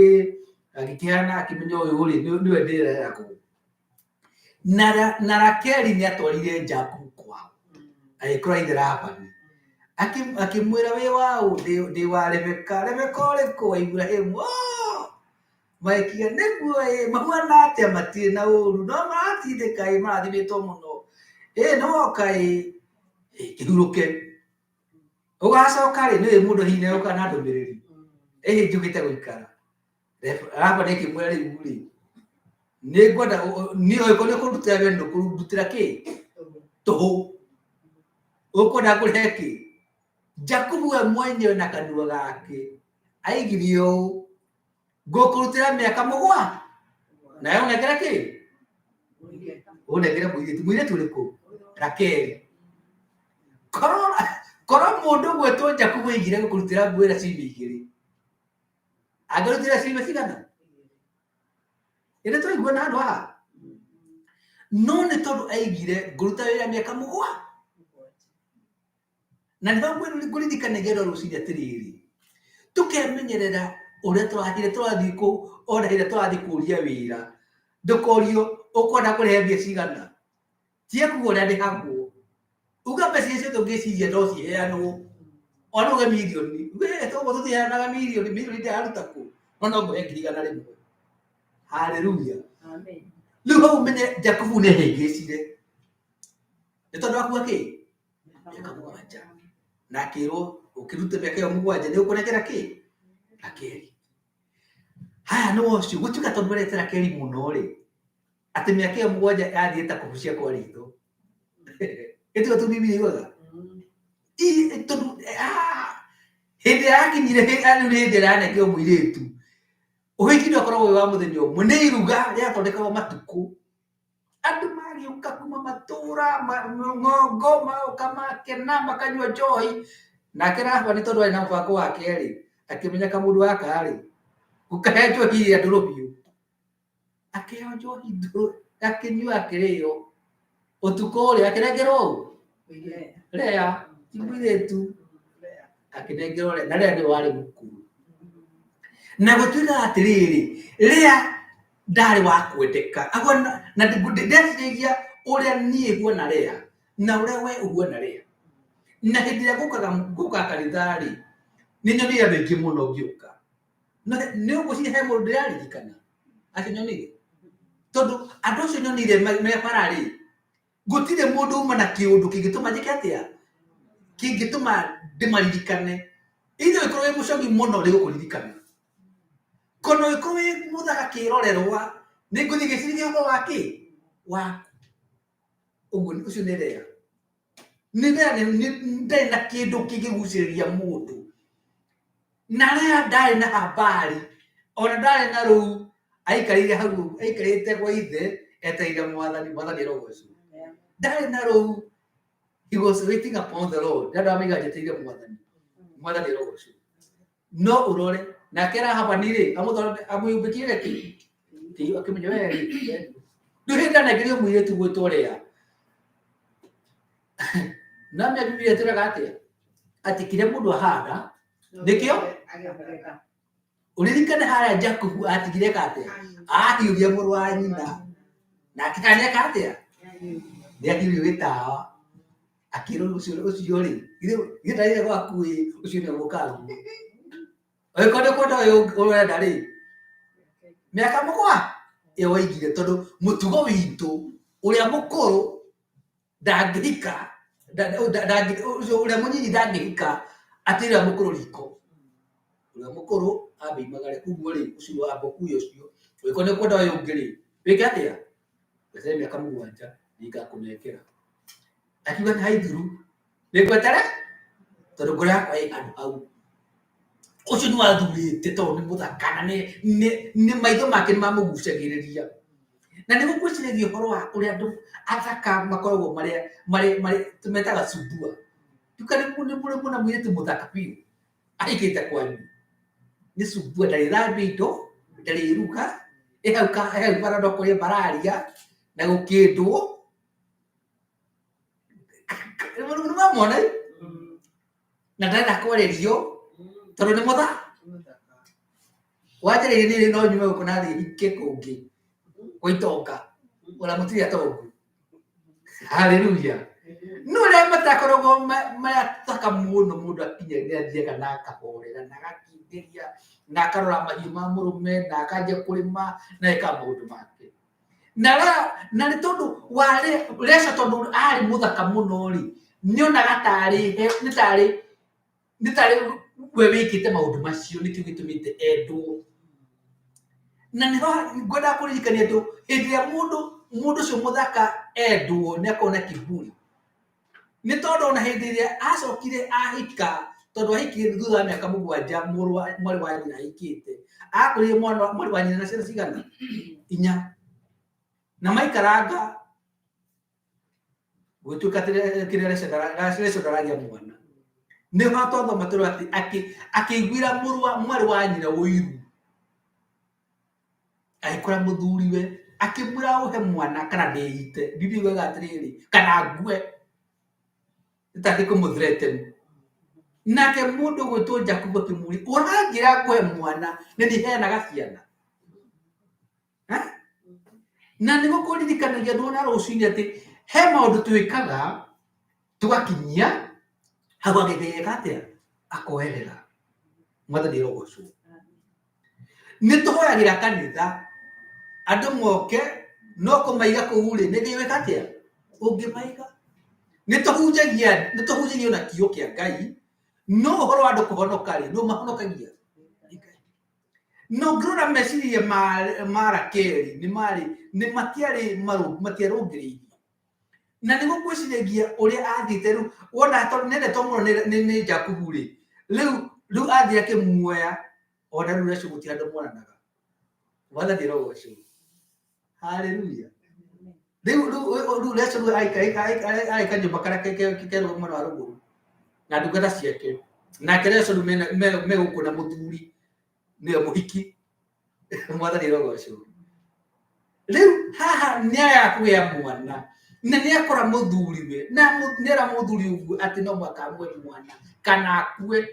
agĩkĩhana akĩmenya ũyũ rĩ nĩwe ndĩreragwo na Rakeli nĩ atwarire Jakubu kwao agĩkora ithe Labani akĩmwĩra wĩ waũ ndĩ wa Rebeka Rebeka ũrĩkũ wa Iburahĩmu oh! Magĩkiuga nĩguo ĩ mahuana atĩa matirĩ na ũru no maratindĩka ĩ marathimĩtwo mũno ĩ nĩwoka ĩ kĩhurũke ũgacoka rĩ nĩũĩ mũndũ hihi nĩoka na ndũmĩrĩri ĩhĩ njũkĩte gũikara Labani akĩmwĩra rĩu rĩ nĩ ngwenda niĩ ũngĩkorwo nĩ ũkũndutĩra wĩra ndũkũndutĩra kĩ tũhũ ũkwenda ngũrĩhe kĩ Jakubu we mwenyewe na kanua gake aigire ũũ ngũkũrutĩra mĩaka mũgwa nawe ũnengere kĩ ũnengere mũirĩtu mũirĩtu ũrĩkũ Rakeli korwo korwo mũndũ gwĩtwo Jakubu aigire gũkũrutĩra ngwĩra ciumia igĩrĩ angĩrutĩra ciumia cigana ĩndĩ twaigua na handũ haha no nĩ tondũ aigire ngũruta wĩra mĩaka mũgwa na nĩ ngũririkanagia andũ a rũcinĩ atĩrĩrĩ tũkemenyerera ũrĩa tũrathiĩ tũrathiĩ kũ ona hĩndĩ ĩrĩa tũrathiĩ kũria wĩra ndũkorio ũkwenda kũrĩhe mbia cigana tiga kuga ũrĩa ndĩhagwo uga mbeca icio ciothe ũngĩciria no ciheanwo ona uge mirioni uge toguo tũtiheanaga mirioni mirioni ndĩraruta kũ no no ngũhe ngiri igana rĩmwe haleluya rĩu hau ũmenye Jakubu nĩ ahĩngĩcire nĩ tondũ akua kĩ mĩaka mũgwanja na akĩrwo ũkĩrute mĩaka ĩyo mũgwanja nĩ ũkũnengera kĩ Rakeli haya nĩ ũcio gũtuĩka tondũ endete Rakeli mũno rĩ atĩ mĩaka ĩyo mũgwanja yathiĩ ta kũbucia kwa ritho ĩtigo tu Bibilia yugaga tondũ hĩndĩ ĩrĩa yakinyire rĩu nĩ hĩndĩ ĩrĩa yanengerwo mũirĩtu Ũhiki ndwakoragwo wĩ wa mũthenya ũmwe, nĩ iruga rĩathondekagwo matukũ. Andũ magĩũka kuma matũra, ng'ongo, magoka makena, makanyua njohi. Nake Rahaba nĩ tondũ arĩ na mũbango wake rĩ, akĩmenya kamũndũ gaka rĩ, gũkahe njohi ĩrĩa ndũrũ biũ. Akĩheo njohi ndũrũ, akĩnyua akĩrĩo. Ũtukũ rĩ, akĩnengerwo ũ? Lea, ti mũirĩtu. Akĩnengerwo Lea, na Lea nĩwe warĩ mũkũrũ. Na gũtuĩkaga atĩrĩrĩ, Lea ndarĩ wa kwendeka. Ahuana, na ndeciragia ũrĩa niĩ huana Lea, na ũrĩa we ũhuana Lea. Na hĩndĩ ĩrĩa ngũkaga ngũkaga kanitha-rĩ, nĩ nyonire andũ aingĩ mũno ngĩũka. Nĩ ũgwĩciria he mũndũ ndĩraririkana acio nyonire? Tondũ andũ acio nyonire me bara-rĩ, gũtirĩ mũndũ uma na kĩũndũ kĩngĩtũma njĩke atĩa? Kĩngĩtũma ndĩmaririkane. Either ũngĩkorwo wĩ mũcogi mũno nĩngũkũririkana, kana ũngĩkorwo wĩ mũthaka kĩrorerwa nĩngũthiĩ ngĩciragia ũhoro wa kĩ? Waku. Ũguo ũcio nĩ Lea. Nĩ Lea ndarĩ na kĩndũ kĩngĩgucĩrĩria mũndũ. Na Lea ndarĩ na habari, ona ndarĩ na rũu, aikarĩire hau aikarĩte gwa ithe etereire mwathani, mwathani arogocwo. Ndarĩ na rũu, he was waiting upon the Lord. Nĩ andũ arĩa maigaga njetereire mwathani, mwathani arogocwo. No ũrore, nake Rahabani rĩ, amũhumbĩkire kĩ? Kĩiyũ, akĩmenya we rĩ, rĩu hĩndĩ anengerio mũirĩtu gwĩtwo Lea. Na Bibilia ĩtwĩraga atĩa? Atĩ kĩrĩa mũndũ ahanda nĩkĩo ũririkane harĩa Jakubu atigire eka atĩa? Ahiũria mũrũ wa nyina. Nake nĩeka atĩa? Nĩahiũria gĩtawa. Akĩrwo ũcio ũcio rĩ, githĩ ndarĩire gwaku ĩ, ũcio nĩwe mũkaguo. Angĩkorwo nĩ ũkwenda ũyũ ũrenda rĩ, mĩaka mũgwa ĩyo waigire tondũ mũtugo witũ ũrĩa mũkũrũ ndangĩhika ũcio ũrĩa mũnyinyi ndangĩhika atĩ ũrĩa mũkũrũ riko. Ũrĩa mũkũrũ ambe oimagare koguo rĩ, ũcio amba ũkue ũcio, angĩkorwo nĩ ũkwenda ũyũ ũngĩ rĩ, wĩke atĩa? Weterere mĩaka mũgwanja nĩngakũnengera. Akiuga nĩ haithuru, nĩngwetere tondũ ngoro yakwa ĩ handũ hau. Ũcio nĩ wathurĩte tondũ nĩ mũthaka na nĩ maitho make nĩ mamũgucagĩrĩria. Na nĩ gũgwĩciragia ũhoro wa ũrĩa andũ athaka makoragwo marĩ marĩ marĩ tũmetaga sumbua. Nduka nĩ mũrĩ muona mũirĩtu mũthaka biũ ahikĩte kwanyu. Nĩ sumbua ndarĩthambia indo, ndarĩruga, ĩ hau ĩ hau bara no kũrĩa mararia na gũkĩndwo. Nĩ wamwona ĩ? Na ndarenda kwarĩrio tondũ nĩ mũtha wanjĩrĩire niĩ no nyume gũkũ na thiĩ hike kũngĩ kwa itonga ona mũtirĩ atongu. Haleluya. No arĩa matakoragwo marĩa athaka mũno mũndũ akinya nĩ athiaga na akahorera na agakindĩria na akarora mahiũ ma mũrũme na akanjia kũrĩma na eka maũndũ make. Na na nĩ tondũ wa Reca tondũ arĩ mũthaka mũno rĩ, nĩonaga tarĩ nĩ tarĩ nĩ tarĩ we wĩkĩte maũndũ macio nĩkĩo gĩtũmĩte endwo. Na nĩho ngwendaga kũririkania andũ hĩndĩ ĩrĩa mũndũ mũndũ ũcio mũthaka endwo nĩ akoragwo na kiburi. Nĩ tondũ ona hĩndĩ ĩrĩa acokire ahika, tondũ ahikire thutha wa mĩaka mũgwanja mũrũ wa mwarĩ wa nyina ahikĩte, akorire mwana mwarĩ wa nyina na ciana cigana? Inya. Na maikaranga gũgĩtuĩka atĩ kĩrĩa Rachel ndaragĩa mwana. Nĩho twathoma tũrĩ atĩ akĩiguĩra mũrũ wa mwarĩ wa nyina ũiru. Agĩkora mũthuriwe akĩmwĩra ũhe mwana kana ndĩite. Bibilia yugaga atĩrĩrĩ, kana ngue. Nĩtarĩ kũmũ threaten. Nake mũndũ ũgwĩtwo Jakubu akĩmũria, ũranjĩra ngũhe mwana na nĩ heanaga ciana? Na nĩguo kũririkanagia andũ ona rũcinĩ atĩ he maũndũ twĩkaga tũgakinyia hau agĩthĩĩka atĩa akoerera. Mwathani arogocwo. Nĩ tũhoyagĩra kanitha andũ moke no kũmaiga kũu rĩ nĩ Ngai wĩka atĩa ũngĩmaiga. Nĩ tũhunjagia nĩ tũhunjagia ona kiugo kĩa Ngai no ũhoro wa andũ kũhonoka rĩ nũ mahonokagia? Nĩ Ngai. Na ũngĩrora meciria ma Rakeli nĩ marĩ nĩ matiarĩ matiarũngĩrĩirie. Na nĩguo ngwĩciragia ũrĩa athiĩte rĩu wona tondũ nĩendetwo mũno nĩ Jakubu rĩ, rĩu rĩu athiĩ akĩmuoya ona rĩu Rachel gũtirĩ andũ monanaga. Mwathani arogocwo. Haleluya. Rĩu rĩu Rachel arĩ kanyũmba karĩa kerwo mwena wa rũgũrũ na ndungata ciake, nake Rachel me gũkũ na mũthuri nĩwe mũhiki. Mwathani arogocwo. Rĩu haha nĩ arega kũgĩa mwana na nĩ akora mũthuriwe na nĩ era mũthuri ũguo atĩ no mũhaka amwe mwana kana akue,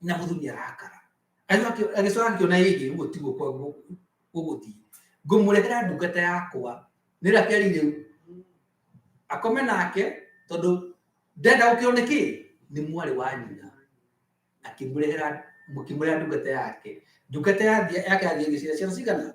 na mũthuri nĩ arakara. Agĩcoka akĩona ĩngĩ ũguo tiguo gũgũthiĩ, ngũmũrehera ndungata yakwa nĩ Rakeli rĩu akome nake tondũ ndenda gũkĩrwo nĩ kĩ nĩ mwarĩ wa nyina. Akĩmũrehera mũkĩmũrehera ndungata yake, ndungata yake yathiĩ ĩgĩciara ciana cigana?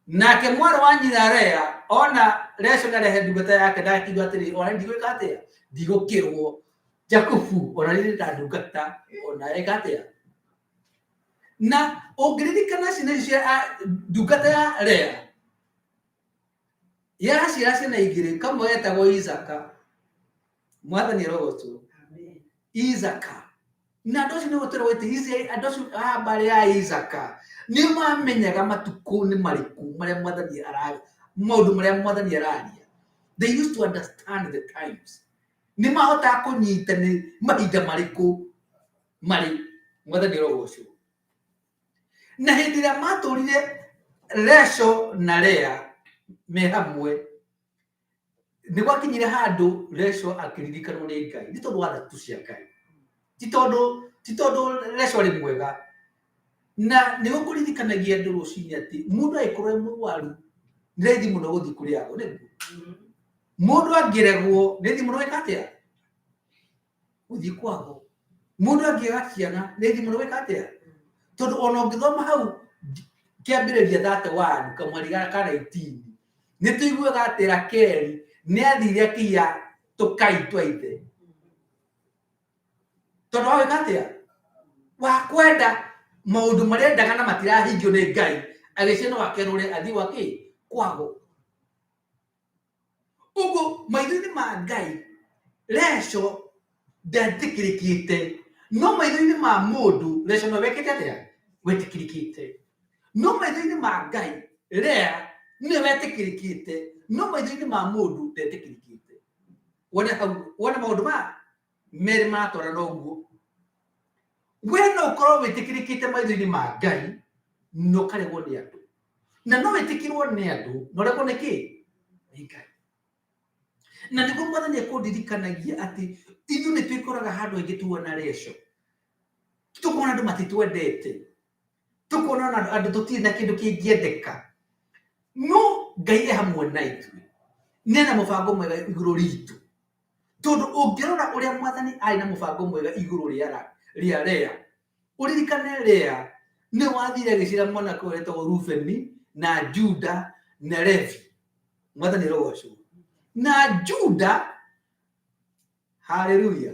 Nake mwarĩ wa nyina Lea ona Rachel arehe ndungata yake ndakiuga atĩrĩ, ona ndigwĩka atĩa, ndigũkĩrwo Jakubu ona rĩrĩ ta ndungata ona eka atĩa. Na ũngĩririkana ciana ici cia ndungata ya Lea yaciara ciana igĩrĩ, kamwe getagwo Isaka. Mwathani arogocwo. Isaka na andũ acio nĩ gũtũra atĩ andũ acio a mbarĩ ya Isaka nĩ mamenyaga matukũ nĩ marĩkũ marĩa mwathani ara maũndũ marĩa mwathani araria. They used to understand the times. Nĩ mahotaga kũnyita nĩ mahinda marĩkũ marĩ. Mwathani arogocwo. Na hĩndĩ ĩrĩa matũrire Rachel na Lea me hamwe, nĩ gwakinyire handũ Rachel akĩririkanwo nĩ Ngai nĩ tondũ wa tha tu cia Ngai, ti tondũ Rachel arĩ mwega. Na nĩ gũkũririkanagia andũ rũcinĩ atĩ mũndũ angĩkorwo e mũrwaru nĩ raithi mũno gũthiĩ kũrĩ ago, nĩguo mũndũ angĩregwo nĩ raithi mũno gwĩka atĩa, gũthiĩ kwago. Mũndũ angĩaga ciana nĩ raithi mũno gwĩka atĩa, tondũ ona ũngĩthoma hau kĩambĩrĩria 31 kamweri ga 19 nĩ tũiguaga atĩ Rakeli nĩ athire akĩiya tũkai twa ithe tondũ wa gwĩka atĩa, wa kwenda maũndũ marĩa endaga na matirahingio nĩ Ngai, agĩcia no akerũre athiĩ gwakĩ kwago. Ũguo maitho-inĩ ma Ngai Rachel ndetĩkĩrĩkĩte, no maitho-inĩ ma mũndũ Rachel no wekĩte atĩa, wetĩkĩrĩkĩte. No maitho-inĩ ma Ngai Lea nĩwe wetĩkĩrĩkĩte, no maitho-inĩ ma mũndũ ndetĩkĩrĩkĩte. Wone hau, wone maũndũ ma merĩ maratwarana ũguo. We no ũkorwo wĩtĩkĩrĩkĩte maitho-inĩ ma Ngai na ũkaregwo nĩ andũ, na no wĩtĩkĩrwo nĩ andũ na ũregwo nĩ kĩ, nĩ Ngai. Na nĩguo mwathani ekũndirikanagia atĩ ithuĩ nĩ twĩkoraga handũ haingĩ tuona Rachel, tũkona andũ matitwendete, tũkona ona andũ tũtirĩ na kĩndũ kĩngĩendeka, no Ngai e hamwe na ithuĩ, nĩ ena mũbango mwega igũrũ ritũ. Tondũ ũngĩrora ũrĩa mwathani arĩ na mũbango mwega igũrũ rĩa Lea, ũririkane Lea nĩ wathire agĩciara mwanake ũrĩa wetagwo Rubeni na Juda na Levi. Mwathani arogocwo. Na Juda, haleluya,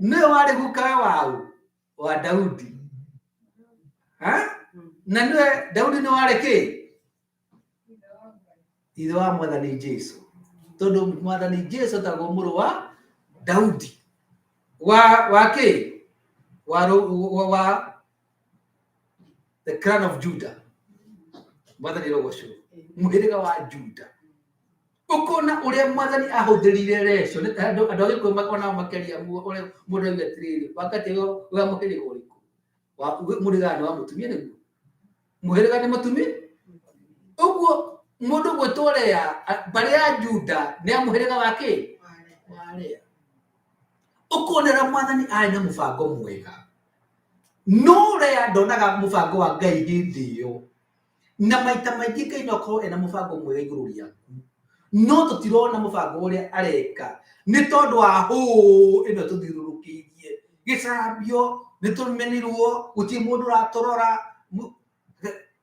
nĩwe warĩ gukawe waũ wa Daudi. Ha? Na nĩwe Daudi nĩ warĩ kĩ? Ithe wa mwathani Jesu, tondũ mwathani Jesu etagwo mũrũ wa Daudi wa kĩ wa, wa the clan of Judah. Mwathani rogocwo, mũhĩrĩga wa Juda. Ũkona ũrĩa mwathani ahũthĩrire Rachel nĩ andũ a Gĩkũyũ onao makĩaria ũrĩa mũndũ auga atĩrĩrĩ, wakati wa mũhĩrĩga ũrĩkũ? Mũhĩrĩga nĩ wa mũtumia, nĩguo mũhĩrĩga nĩ mũtumia. Ũguo mũndũ gwĩtwo Lea, mbarĩ ya Juda nĩ ya mũhĩrĩga wa kĩ, wa Lea. Ũkonera mwathani arĩ na mũbango mwega, no Lea ndonaga mũbango wa Ngai hĩndĩ ĩyo. Na maita maingĩ Ngai no akorwo ena mũbango mwega igũrũ rĩaku, no tũtirona mũbango ũrĩa areka nĩ tondũ wa hũũ ĩno tũthiũrũrũkĩirie, gĩcambio, nĩ tũmenirwo, gũtirĩ mũndũ ũratũrora.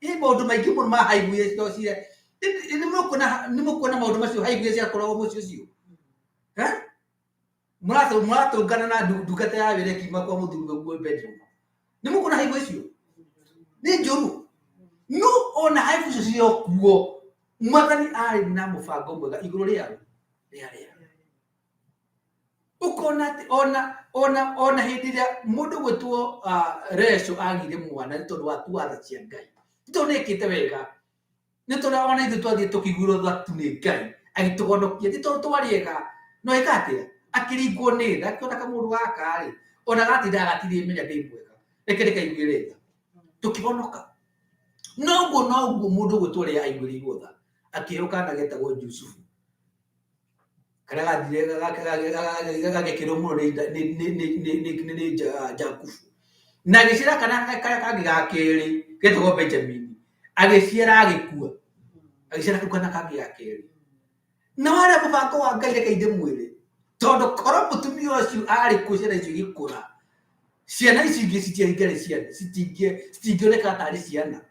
Ĩ maũndũ maingĩ mũno ma highway cia nĩ mũkuona maũndũ macio highway ciakoragwo mũciĩ ũcio. Mũratũngana na ndungata ya wĩra ĩkiuma kwa mũthuri ũguo bedroom, nĩ mũkuona highway icio nĩ njũru. No ona highway icio ciĩ kuo, mwathani arĩ na mũbango mwega igũrũ rĩa rĩera. Ũkona atĩ ona hĩndĩ ĩrĩa mũndũ gwĩtwo Rachel agire mwana nĩ tondũ wa tuatha cia Ngai. Tondũ nĩ ekĩte wega. Nĩ tondũ ona ithuĩ twathiĩ tũkĩiguĩrwo tha tu nĩ Ngai agĩtũhonokia. Ti tondũ twarĩ ega, no eka atĩa? Akĩringwo nĩ tha, akĩona kamũndũ gaka rĩ, ona gatindaga gatirĩmenya ndĩ mwega, reke ndĩkaiguĩre tha. Tũkĩhonoka. Noguo noguo mũndũ ũgwĩtwo Lea aiguĩrĩirwo tha, akĩheo kana getagwo Jusufu. Karĩa gathire gagĩkĩrwo mũno nĩ Jakubu. Na agĩciara kana karĩa kangĩ ga kerĩ getagwo Benjamini. Agĩciara agĩkua. Agĩciara kau kana kangĩ ga kerĩ. Na warĩa mũbango wa Ngai reke ndĩmwĩre, tondũ korwo mũtumia ũcio arĩ kuo ciana icio igĩkũra, ciana icio ingĩ citiangĩarĩ ciana, citingĩoneka tarĩ ciana.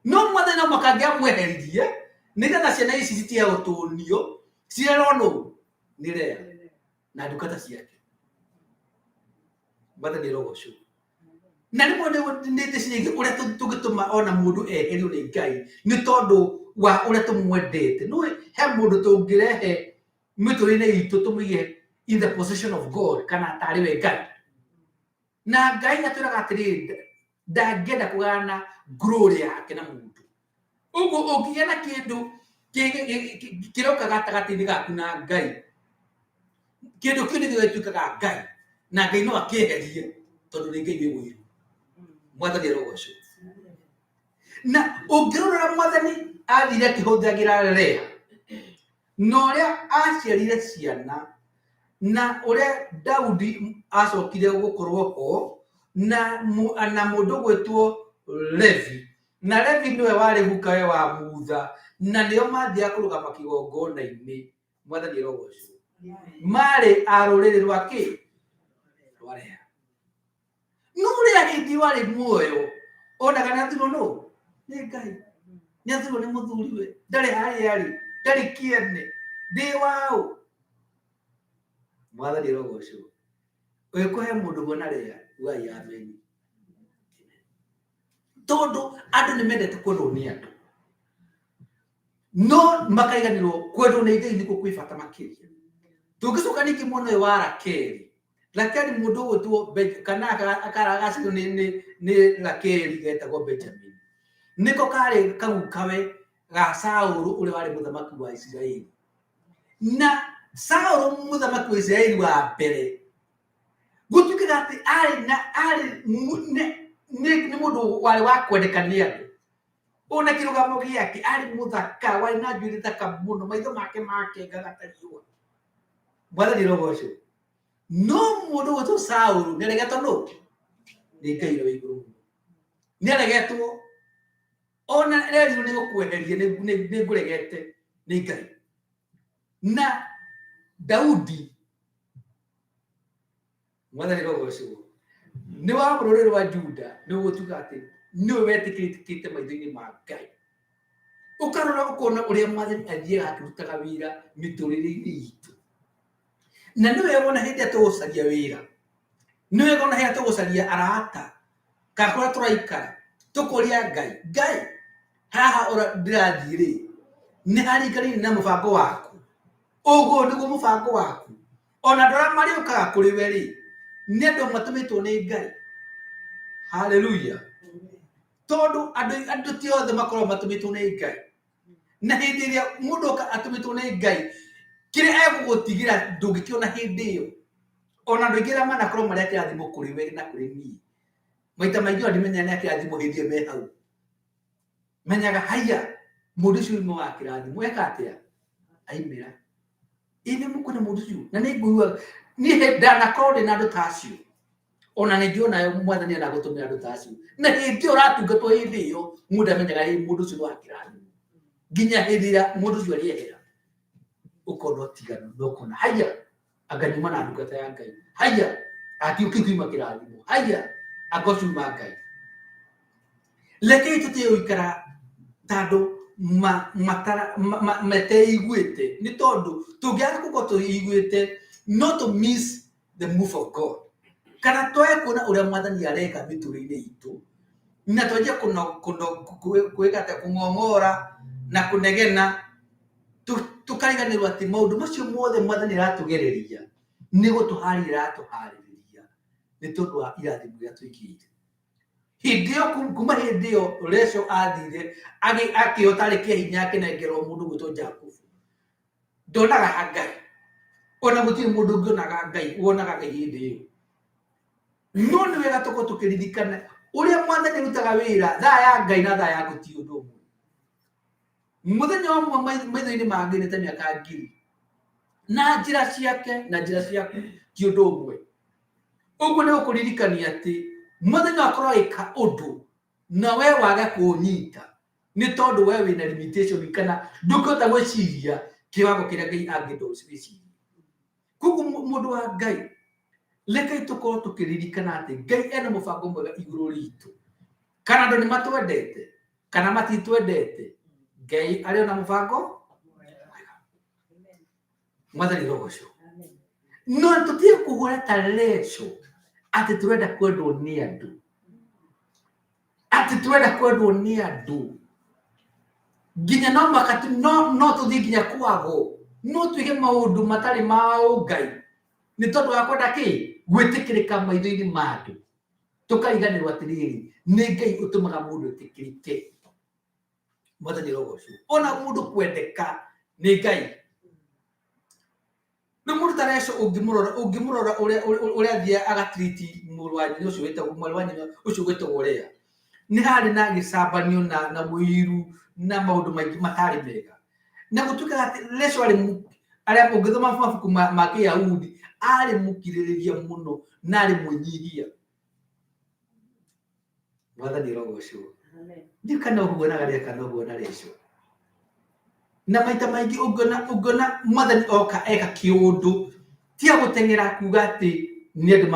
No mwathani no mũhaka angĩamweheririe nĩgetha ciana ici citige gũtũnio, cirerwo nũ? Nĩ Lea na ndungata ciake. Mwathani arogocwo. Na rĩmwe nĩ ndĩciragia ũrĩa tũngĩtũma ona mũndũ eherio nĩ Ngai nĩ tondũ wa ũrĩa tũmwendete. Nĩũĩ he mũndũ tũngĩrehe mĩtũrĩre itũ tũmũige in the possession of God kana tarĩ we Ngai. Na Ngai atwĩraga atĩrĩrĩ, ndangĩenda kũgayana glory yake na mũndũ. Ũguo ũngĩgĩa na kĩndũ kĩroka gatagatĩ-inĩ gaku na Ngai, kĩndũ kĩu nĩkĩo gĩtuĩkaga Ngai, na Ngai no akĩeherie tondũ nĩ Ngai wĩ ũiru. Mwathani arogocwo. Na ũngĩrora Mwathani athire akĩhũthagĩra Lea na ũrĩa aciarire ciana na ũrĩa Daudi acokire gũkorwo ho na na mũndũ ũgwĩtwo Levi. Na Levi nĩwe warĩ gukawe wa Mutha, na nĩo mathiaga kũrũgama kĩgongona-inĩ. Mwathani arogocwo. Marĩ a rũrĩrĩ rwa kĩ? Rwa Lea. No ũrĩa hĩndĩ warĩ muoyo onaga nĩ athurwo nũ? Nĩ Ngai. Nĩ athurwo nĩ mũthuriwe. Ndarĩ harĩa arĩ, ndarĩ kĩene, ndĩ waũ. Mwathani arogocwo. Ũngĩkũhe mũndũ ũguo na Lea, ugai ameni. Tondũ andũ nĩ mendete kwendwo nĩ andũ, no makariganĩrwo kwendwo nĩ Ngai nĩkuo kwĩ bata makĩria. Tũngĩcoka ningĩ mwena ũyũ wa Rakeli, Rakeli mũndũ ũgwĩtwo kana agacirwo nĩ Rakeli getagwo Benjamin, nĩko karĩ kagukawe ga Saũlũ ũrĩa warĩ mũthamaki wa Isiraeli. Na Saũlũ mũthamaki wa Isiraeli wa mbere gũtuĩkaga atĩ arĩ na arĩ nĩ mũndũ warĩ wa kwendeka nĩ andũ. Ona kĩrũgamo gĩake arĩ mũthaka, warĩ na njuĩrĩ thaka mũno, maitho make makengaga ta riũa. Mwathani arogocwo. No mũndũ ũgwĩtwo Saũlũ nĩ aregetwo nũ? Nĩ Ngai ũrĩa wĩ igũrũ mũno. Nĩ aregetwo. Ona rerirwo nĩ gũkweheria nĩ ngũregete nĩ Ngai. Na Daudi Mwathani arogocwo nĩ wa rũrĩrĩ rwa Juda, nĩ gũtuĩka atĩ nĩwe wetĩkĩrĩkĩte maitho-inĩ ma Ngai. Ũkarora ũkona ũrĩa Mwathani athiaga akĩrutaga wĩra mĩtũrĩre-inĩ itũ. Na nĩ wega ona hĩndĩ ĩrĩa tũgũcaria wĩra, nĩ wega ona hĩndĩ ĩrĩa tũgũcaria arata, kana kũrĩa tũraikara, tũkoria Ngai, Ngai haha ũrĩa ndĩrathiĩ rĩ, nĩ haringanaine na mũbango waku? Ũguo nĩguo mũbango waku? Ona andũ arĩa marĩũkaga kũrĩ we rĩ, nĩ andũ matũmĩtwo nĩ Ngai. Haleluya. Tondũ andũ ti othe makoragwo matũmĩtwo nĩ Ngai. Na hĩndĩ ĩrĩa mũndũ oka atũmĩtwo nĩ Ngai, kĩrĩa egũgũtigĩra ndũngĩkĩona hĩndĩ ĩyo. Ona andũ aingĩ arĩa manakorwo marĩ a kĩrathimo kũrĩ we na kũrĩ niĩ, maita maingĩ ona ndimenyaga nĩ a kĩrathimo hĩndĩ ĩyo me hau. Menyaga haiya, mũndũ ũcio oima wa kĩrathimo eka atĩa? Aimĩra. Ĩ nĩ mũkwenda mũndũ ũcio? Na nĩ ngũigua niĩ ndanakorwo ndĩ na andũ ta acio. Ona nĩ ngĩona mwathani anagũtũmĩra andũ ta acio. Na hĩndĩ ĩyo ũratungatwo hĩndĩ ĩyo, mũndũ amenyaga ĩ mũndũ ũcio nĩ wa kĩrathimo. Nginya hĩndĩ ĩrĩa mũndũ ũcio arĩehera, ũkona ũtiganu na ũkona haiya, anga nyuma na ndungata ya Ngai. Haiya, anga kĩu kiuma kĩrathimo. Haiya, anga ũcio uma Ngai. Rekei tũtige gũikara ta andũ mateiguĩte, nĩ tondũ tũngĩaga gũkorwo tũiguĩte no tũ miss the move of God, kana twage kuona ũrĩa Mwathani areka mĩtũrĩre-inĩ itũ, na twanjie gwĩka atĩa, kũng'ong'ora na kũnegena, tũkariganĩrwo atĩ maũndũ macio mothe Mwathani aratũgereria nĩ gũtũharĩria aratũharĩrĩria nĩ tondũ wa irathimo iria tũigĩire. Hĩndĩ ĩyo kuma hĩndĩ ĩyo Rachel athire akĩhota arĩ kĩa hinya akĩnengerwo mũndũ gwĩtwo Jakubu. Ndonaga Ngai. Ona gũtirĩ mũndũ ũngĩonaga Ngai, wonaga Ngai hĩndĩ ĩyo. No nĩ wega tũkorwo tũkĩririkana ũrĩa mwathani arutaga wĩra, thaa ya Ngai na thaa yaku ti ũndũ ũmwe. Mũthenya ũmwe maitho-inĩ ma Ngai nĩ ta mĩaka ngiri. Na njĩra ciake na njĩra ciaku ti ũndũ ũmwe. Ũguo nĩ gũkũririkania atĩ mũthenya akorwo agĩka ũndũ na we wage kũũnyita nĩ tondũ we wĩna limitation kana ndũngĩhota gwĩciria kĩwango kĩrĩa Ngai angĩenda wĩcirie. Koguo mũndũ wa Ngai, rekei tũkorwo tũkĩririkana atĩ Ngai ena mũbango mwega igũrũ ritũ. Kana andũ nĩ matwendete kana matitwendete, Ngai arĩ ona mũbango mwega. Mwathani rogocwo. No tũtige kũhũra ta leco atĩ tũrenda kwendwo nĩ andũ, atĩ tũrenda kwendwo nĩ andũ nginya no maka no no tũthiĩ nginya kwago no twĩke maũndũ matarĩ ma ũngai nĩ tondũ wa kwenda kĩ gwĩtĩkĩrĩka maitho-inĩ ma andũ, tũkariganĩrwo atĩrĩrĩ nĩ Ngai ũtũmaga mũndũ etĩkĩrĩke. Mwathani rogocwo. Ona mũndũ kwendeka nĩ Ngai. Rĩu mũndũ ta Rachel ũngĩmũrora ũngĩmũrora ũrĩa ũrĩa athiĩ agatiriti mũrũ wa nyina ũcio wĩtagwo mwarĩ wa nyina ũcio wĩtagwo Lea, nĩ harĩ na gĩcambanio na na ũiru na maũndũ maingĩ matarĩ mega. Na gũtuĩkaga atĩ Rachel arĩ arĩa ũngĩthoma mabuku ma, ma Kĩyahudi arĩ mũkirĩrĩria mũno na arĩ mwĩnyihia. Mwathani arogocwo. Ndiũ kana ũguonaga Lea kana ũguona Rachel. Na maita maingĩ ũngĩona ũngĩona mwathani oka eka kĩũndũ tiga gũteng'era kuga atĩ nĩ andũ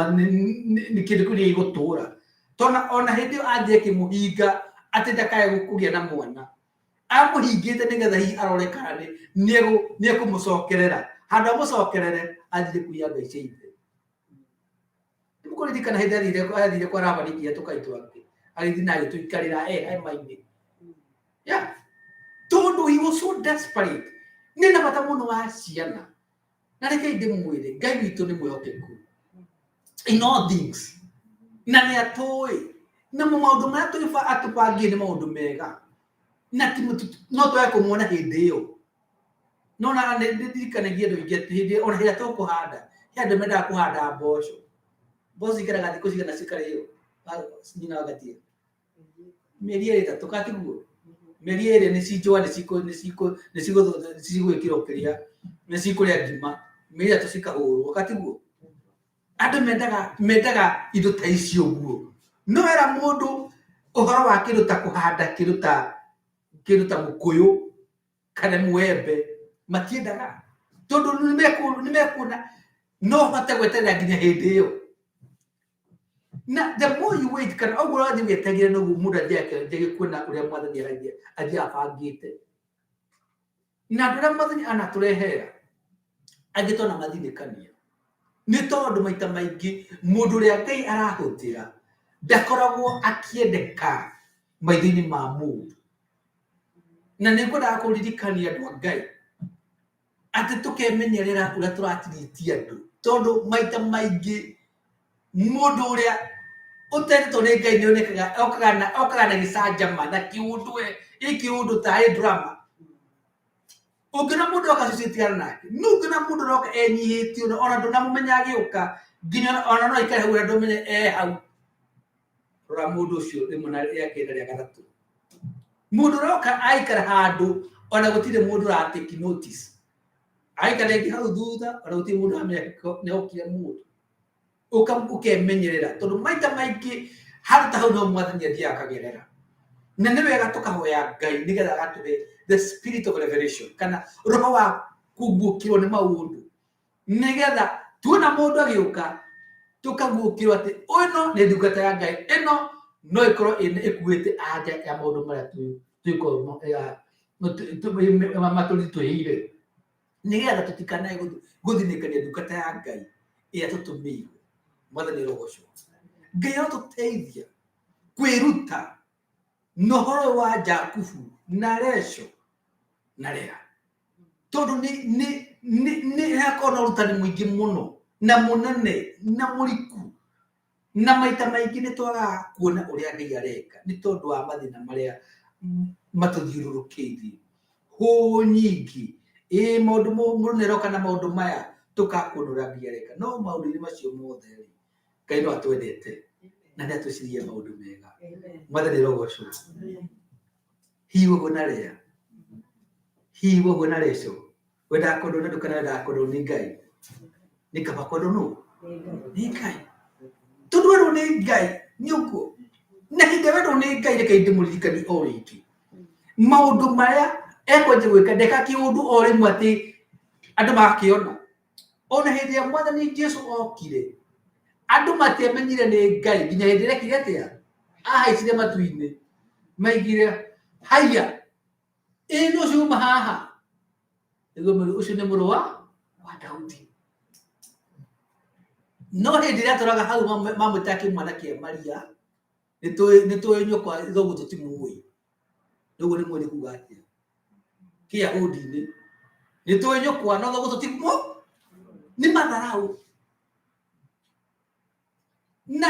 nĩ kĩndũ kĩu gĩgũtũra. Tondũ ona hĩndĩ ĩyo athiĩ akĩmũhinga atĩ ndakae kũgĩa na mwana. Amũhingĩte nĩgetha hihi arore kana nĩ ekũmũcokerera. Handũ amũcokerere athire kũiya ngai cia ithe. Nĩmũkũririkana hĩndĩ athire athire kwa Labani nginya tũkai twake agĩthiĩ na agĩtũikarĩra e hema-inĩ. Yeah. Tondũ he was so desperate. Nĩ na bata mũno wa ciana. Na rekei ndĩmwĩre, Ngai witũ nĩ mwĩhokeku in all things. Na nĩ atũĩ. Na maũndũ marĩa atũbangĩire nĩ maũndũ mega. Na no twage kũmona hĩndĩ ĩyo. No na nĩ ndirikanagia andũ aingĩ atĩ hĩndĩ ona hĩndĩ ĩrĩa tũkũhanda, he andũ mendaga kũhanda mboco. Mboco cikaraga thikũ cigana cikarĩo? Nyina wa Ngatia? Mĩeri ĩrĩ ĩtatũ kana tiguo? Mĩeri ĩrĩ nĩ cinjũa nĩ cigwĩkĩrwo kĩrĩa, nĩ cikũrĩa ngima, mĩeri ĩtatũ cikahũrwo kana tiguo? Andũ mendaga mendaga indo ta icio ũguo. No wera mũndũ ũhoro wa kĩndũ ta kũhanda kĩndũ ta kĩndũ ta mũkũyũ kana mwembe matiendaga tondũ nĩmekuona no hote gweterera nginya hĩndĩ ĩyo. Na the more you wait kana ũguo ũrathiĩ ũgĩetagĩrĩra noguo mũndũ athiaga akĩanjagia kuona ũrĩa mwathani arathiĩ athiaga abangĩte. Na andũ arĩa mwathani anatũrehera angĩ tona mathinĩkania nĩ tondũ maita maingĩ mũndũ ũrĩa Ngai arahũthĩra ndakoragwo akĩendeka maitho-inĩ ma mũndũ. Na nĩ ngwendaga kũririkania andũ a Ngai atĩ tũkemenyerera ũrĩa tũratiriti andũ, tondũ maita maingĩ mũndũ ũrĩa ũtendetwo nĩ Ngai nĩ onekaga okaga na gĩcanjama na kĩũndũ we, ĩ kĩũndũ tarĩ drama. Ũngĩona mũndũ oka ũcio tigana nake, no ũngĩona mũndũ ũroka enyihĩtie ona ndũnamũmenya agĩũka, nginya ona no aikare hau ũrĩa ndũmenye e hau. Rora mũndũ ũcio rĩmwe na rĩa kerĩ na rĩa gatatũ. Mũndũ ũroka aikara handũ ona gũtirĩ mũndũ ũra take notice. Aikara rĩngĩ hau thutha ona gũtirĩ mũndũ ũramenya nĩ okire mũndũ. Ũkemenyerera tondũ maita maingĩ handũ ta hau no mwathani athiaga akagerera. Na nĩ wega tũkahoya Ngai nĩgetha agatũhe the spirit of revelation kana roho wa kũguũkĩrwo nĩ maũndũ. Nĩgetha tuona mũndũ agĩũka tũkaguũkĩrwo atĩ ĩno nĩ ndungata ya Ngai, ĩno no ĩkorwo ĩkuĩte anja ya maũndũ marĩa matũritũhĩire, nĩgetha tũtikanae gũthinĩkania ndungata ya Ngai ĩrĩa tũtũmĩirwo. Mwathani arogocwo. Ngai arotũteithia kwĩruta na ũhoro ũyũ wa Jakubu na Rachel na Lea, tondũ nĩ hakoragwo na ũrutani mũingĩ mũno na mũnene na mũriku. Na maita maingĩ nĩ twagaga kuona ũrĩa Ngai areka nĩ tondũ wa mathĩna marĩa matũthiũrũrũkĩirie. Hũ nyingĩ, ĩ maũndũ mũndũ nĩ aroka na maũndũ maya tũkaga kuona ũrĩa Ngai areka. No maũndũ-inĩ macio mothe rĩ, Ngai no atwendete na nĩ atwĩciririe maũndũ mega. Mwathani arogocwo. Hihi ũguo na Lea, hihi ũguo na Rachel, wendaga kwendwo nĩ andũ kana wendaga kwendwo nĩ Ngai? Nĩ kaba kwendwo nũ? Nĩ Ngai. Tondũ wendwo nĩ Ngai nĩ ũguo. Na hĩndĩ ĩrĩa wendwo nĩ Ngai, reke ndĩmũririkanie o rĩngĩ maũndũ marĩa ekwanjia gwĩka, ndeka kĩũndũ o rĩmwe atĩ andũ magakĩona. Ona hĩndĩ ĩrĩa Mwathani Jesu okire, andũ matiamenyire nĩ Ngai nginya hĩndĩ ĩrĩa ekire atĩa, ahaicire matu-inĩ, maigire haiya, ĩ nĩ ũcio uma haha, nĩguo mũrũ ũcio nĩ mũrũ wa Daudi. No hĩndĩ ĩrĩa atũraga hau mamwĩtaga kĩmwana kĩa Maria, nĩ tũĩ nyũkwa thoguo tũtimũĩ. Ũguo nĩ mũĩ nĩ kuga atĩa Kĩyahudi-inĩ? Nĩ tũĩ nyũkwa no thoguo tũtimũ, nĩ matharaũ na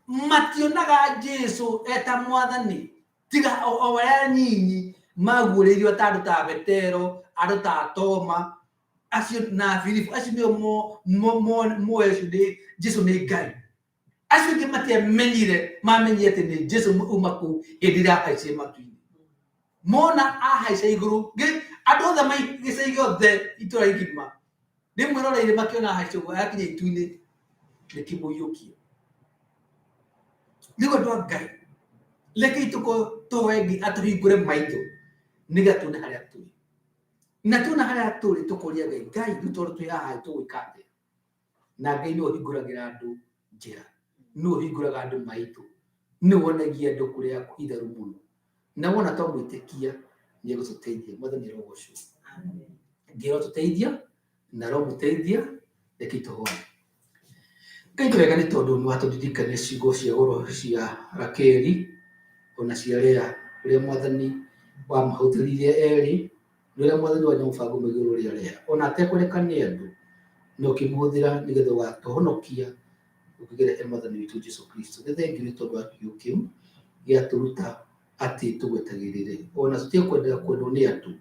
mationaga Jesu eta mwathani tiga o arĩa anyinyi maguũrĩirio ta andũ ta Petero, andũ ta Toma acio na Filipu, acio nĩo moĩ acio nĩ Jesu nĩ Ngai. Acio angĩ matiamenyire, mamenyire atĩ nĩ Jesu uma kũu hĩndĩ ĩrĩa ahaicire matu-inĩ. Mona ahaica igũrũ, andũ othe gĩcagi gĩothe itũra igima rĩmwĩroreire makĩona ahaica ũguo akinya itu-inĩ rĩkĩmũiyũkia. Rĩu andũ a Ngai, rekei tũkorwo tũhoe Ngai atũhingũre maitho nĩgetha tuone harĩa tũrĩ. Na tuona harĩa tũrĩ tũkoria Ngai, Ngai rĩu tondũ twĩ haha tũgwĩka atĩa? Na Ngai nĩwe ũhingũragĩra andũ njĩra, nĩwe ũhingũraga andũ maitho, nĩwe wonagia andũ kũrĩa kũhitharu mũno. Na wona twamwĩtĩkia nĩ egũtũteithia. Mwathani arogocwo. Ngai arotũteithia na aromũteithia. Rekei tũhoe. Ngai nĩ wega nĩ tondũ nĩ watũririkania ciugo cia goro cia Rakeli ona cia Lea, ũrĩa Mwathani wamahũthĩrire erĩ, nĩ ũrĩa Mwathani warĩ na mũbango mwega igũrũ rĩa Lea, ona atekwendeka nĩ andũ, na ũkĩmũhũthĩra nĩgetha ũgatũhonokia ũkĩgerera he Mwathani witũ Jesu Kristo. Nĩ thengiũ nĩ tondũ wa kiugo kĩu gĩatũruta atĩ tũgwetagĩrĩre, ona tũtekwenda kwendwo nĩ andũ,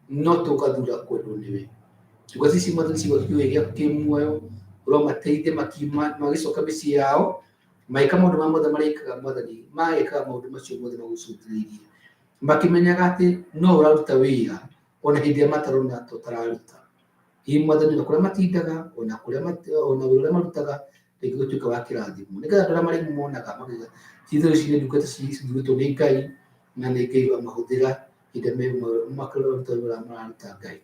no tũgathura kwendwo nĩwe. Ndungata ici Mwathani ciigua kiugo gĩaku kĩ muoyo, ũromateithia makiuma magĩcoka mĩciĩ yao, magĩka maũndũ marĩa mothe marĩkaga Mwathani, magĩkaga maũndũ macio mothe magũcũthĩrĩirie, makĩmenyaga atĩ no ũraruta wĩra ona hĩndĩ ĩrĩa matarona ta ũtararuta. Hihi Mwathani, ona kũrĩa matindaga, ona kũrĩa ona wĩra ũrĩa marutaga, rĩngĩ gũtuĩka wa kĩrathimo, nĩgetha andũ arĩa marĩ monaga makauga ti-itherũ ici nĩ ndungata cithurĩtwo nĩ Ngai na nĩ Ngai wamahũthĩra hĩndĩ ĩrĩa makaruta wĩra ũrĩa mararuta. Ngai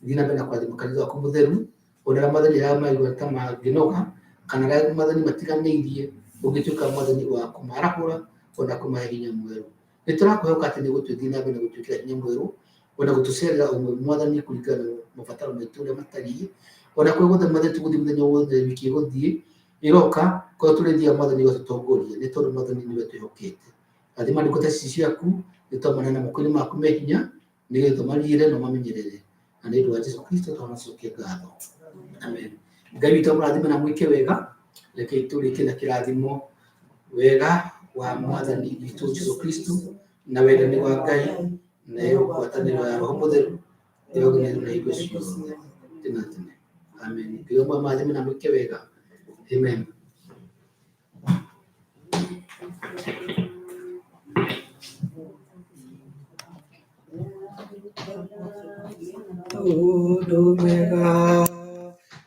thiĩ na mbere na kũrathima kanitha waku mũtheru, ona arĩa Mwathani aramaigua ta mangĩnoga kana arĩa Mwathani matiganĩirie, ũngĩtuĩka Mwathani wa kũmarahũra ona kũmahe hinya mwerũ. Nĩ tũrakũhoka atĩ nĩ ũgũtũthiĩ na mbere na gũtwĩkĩra hinya mwerũ ona gũtũcerera ũmwe Mwathani kũringana na mabataro maitũ ũrĩa matariĩ, ona kũrĩa guothe Mwathani tũgũthiĩ mũthenya wothe wiki ĩgũthiĩ ĩroka, kũrĩa tũrĩthiaga Mwathani ũgatũtongoria nĩ tondũ Mwathani nĩwe twĩhokete. Rathima ndungata ici ciaku, nĩ twamaneana moko-inĩ maku me hinya nĩgetha ũmariĩre na ũmamenyerere, na nĩ ũndũ wa Jesu Kristo twamacokia ngatho, amen. Ngai witũ amũrathime na mwĩke wega. Rekei tũrĩkie na kĩrathimo. Wega wa Mwathani witũ Jesu Kristo na wendani wa Ngai nayo ngwatanĩro ya Roho Mũtheru ĩroganĩrwo na hingo ciothe tene na tene, amen. Ngai amũrathime na mwĩke wega, amen. Maũndũ mega.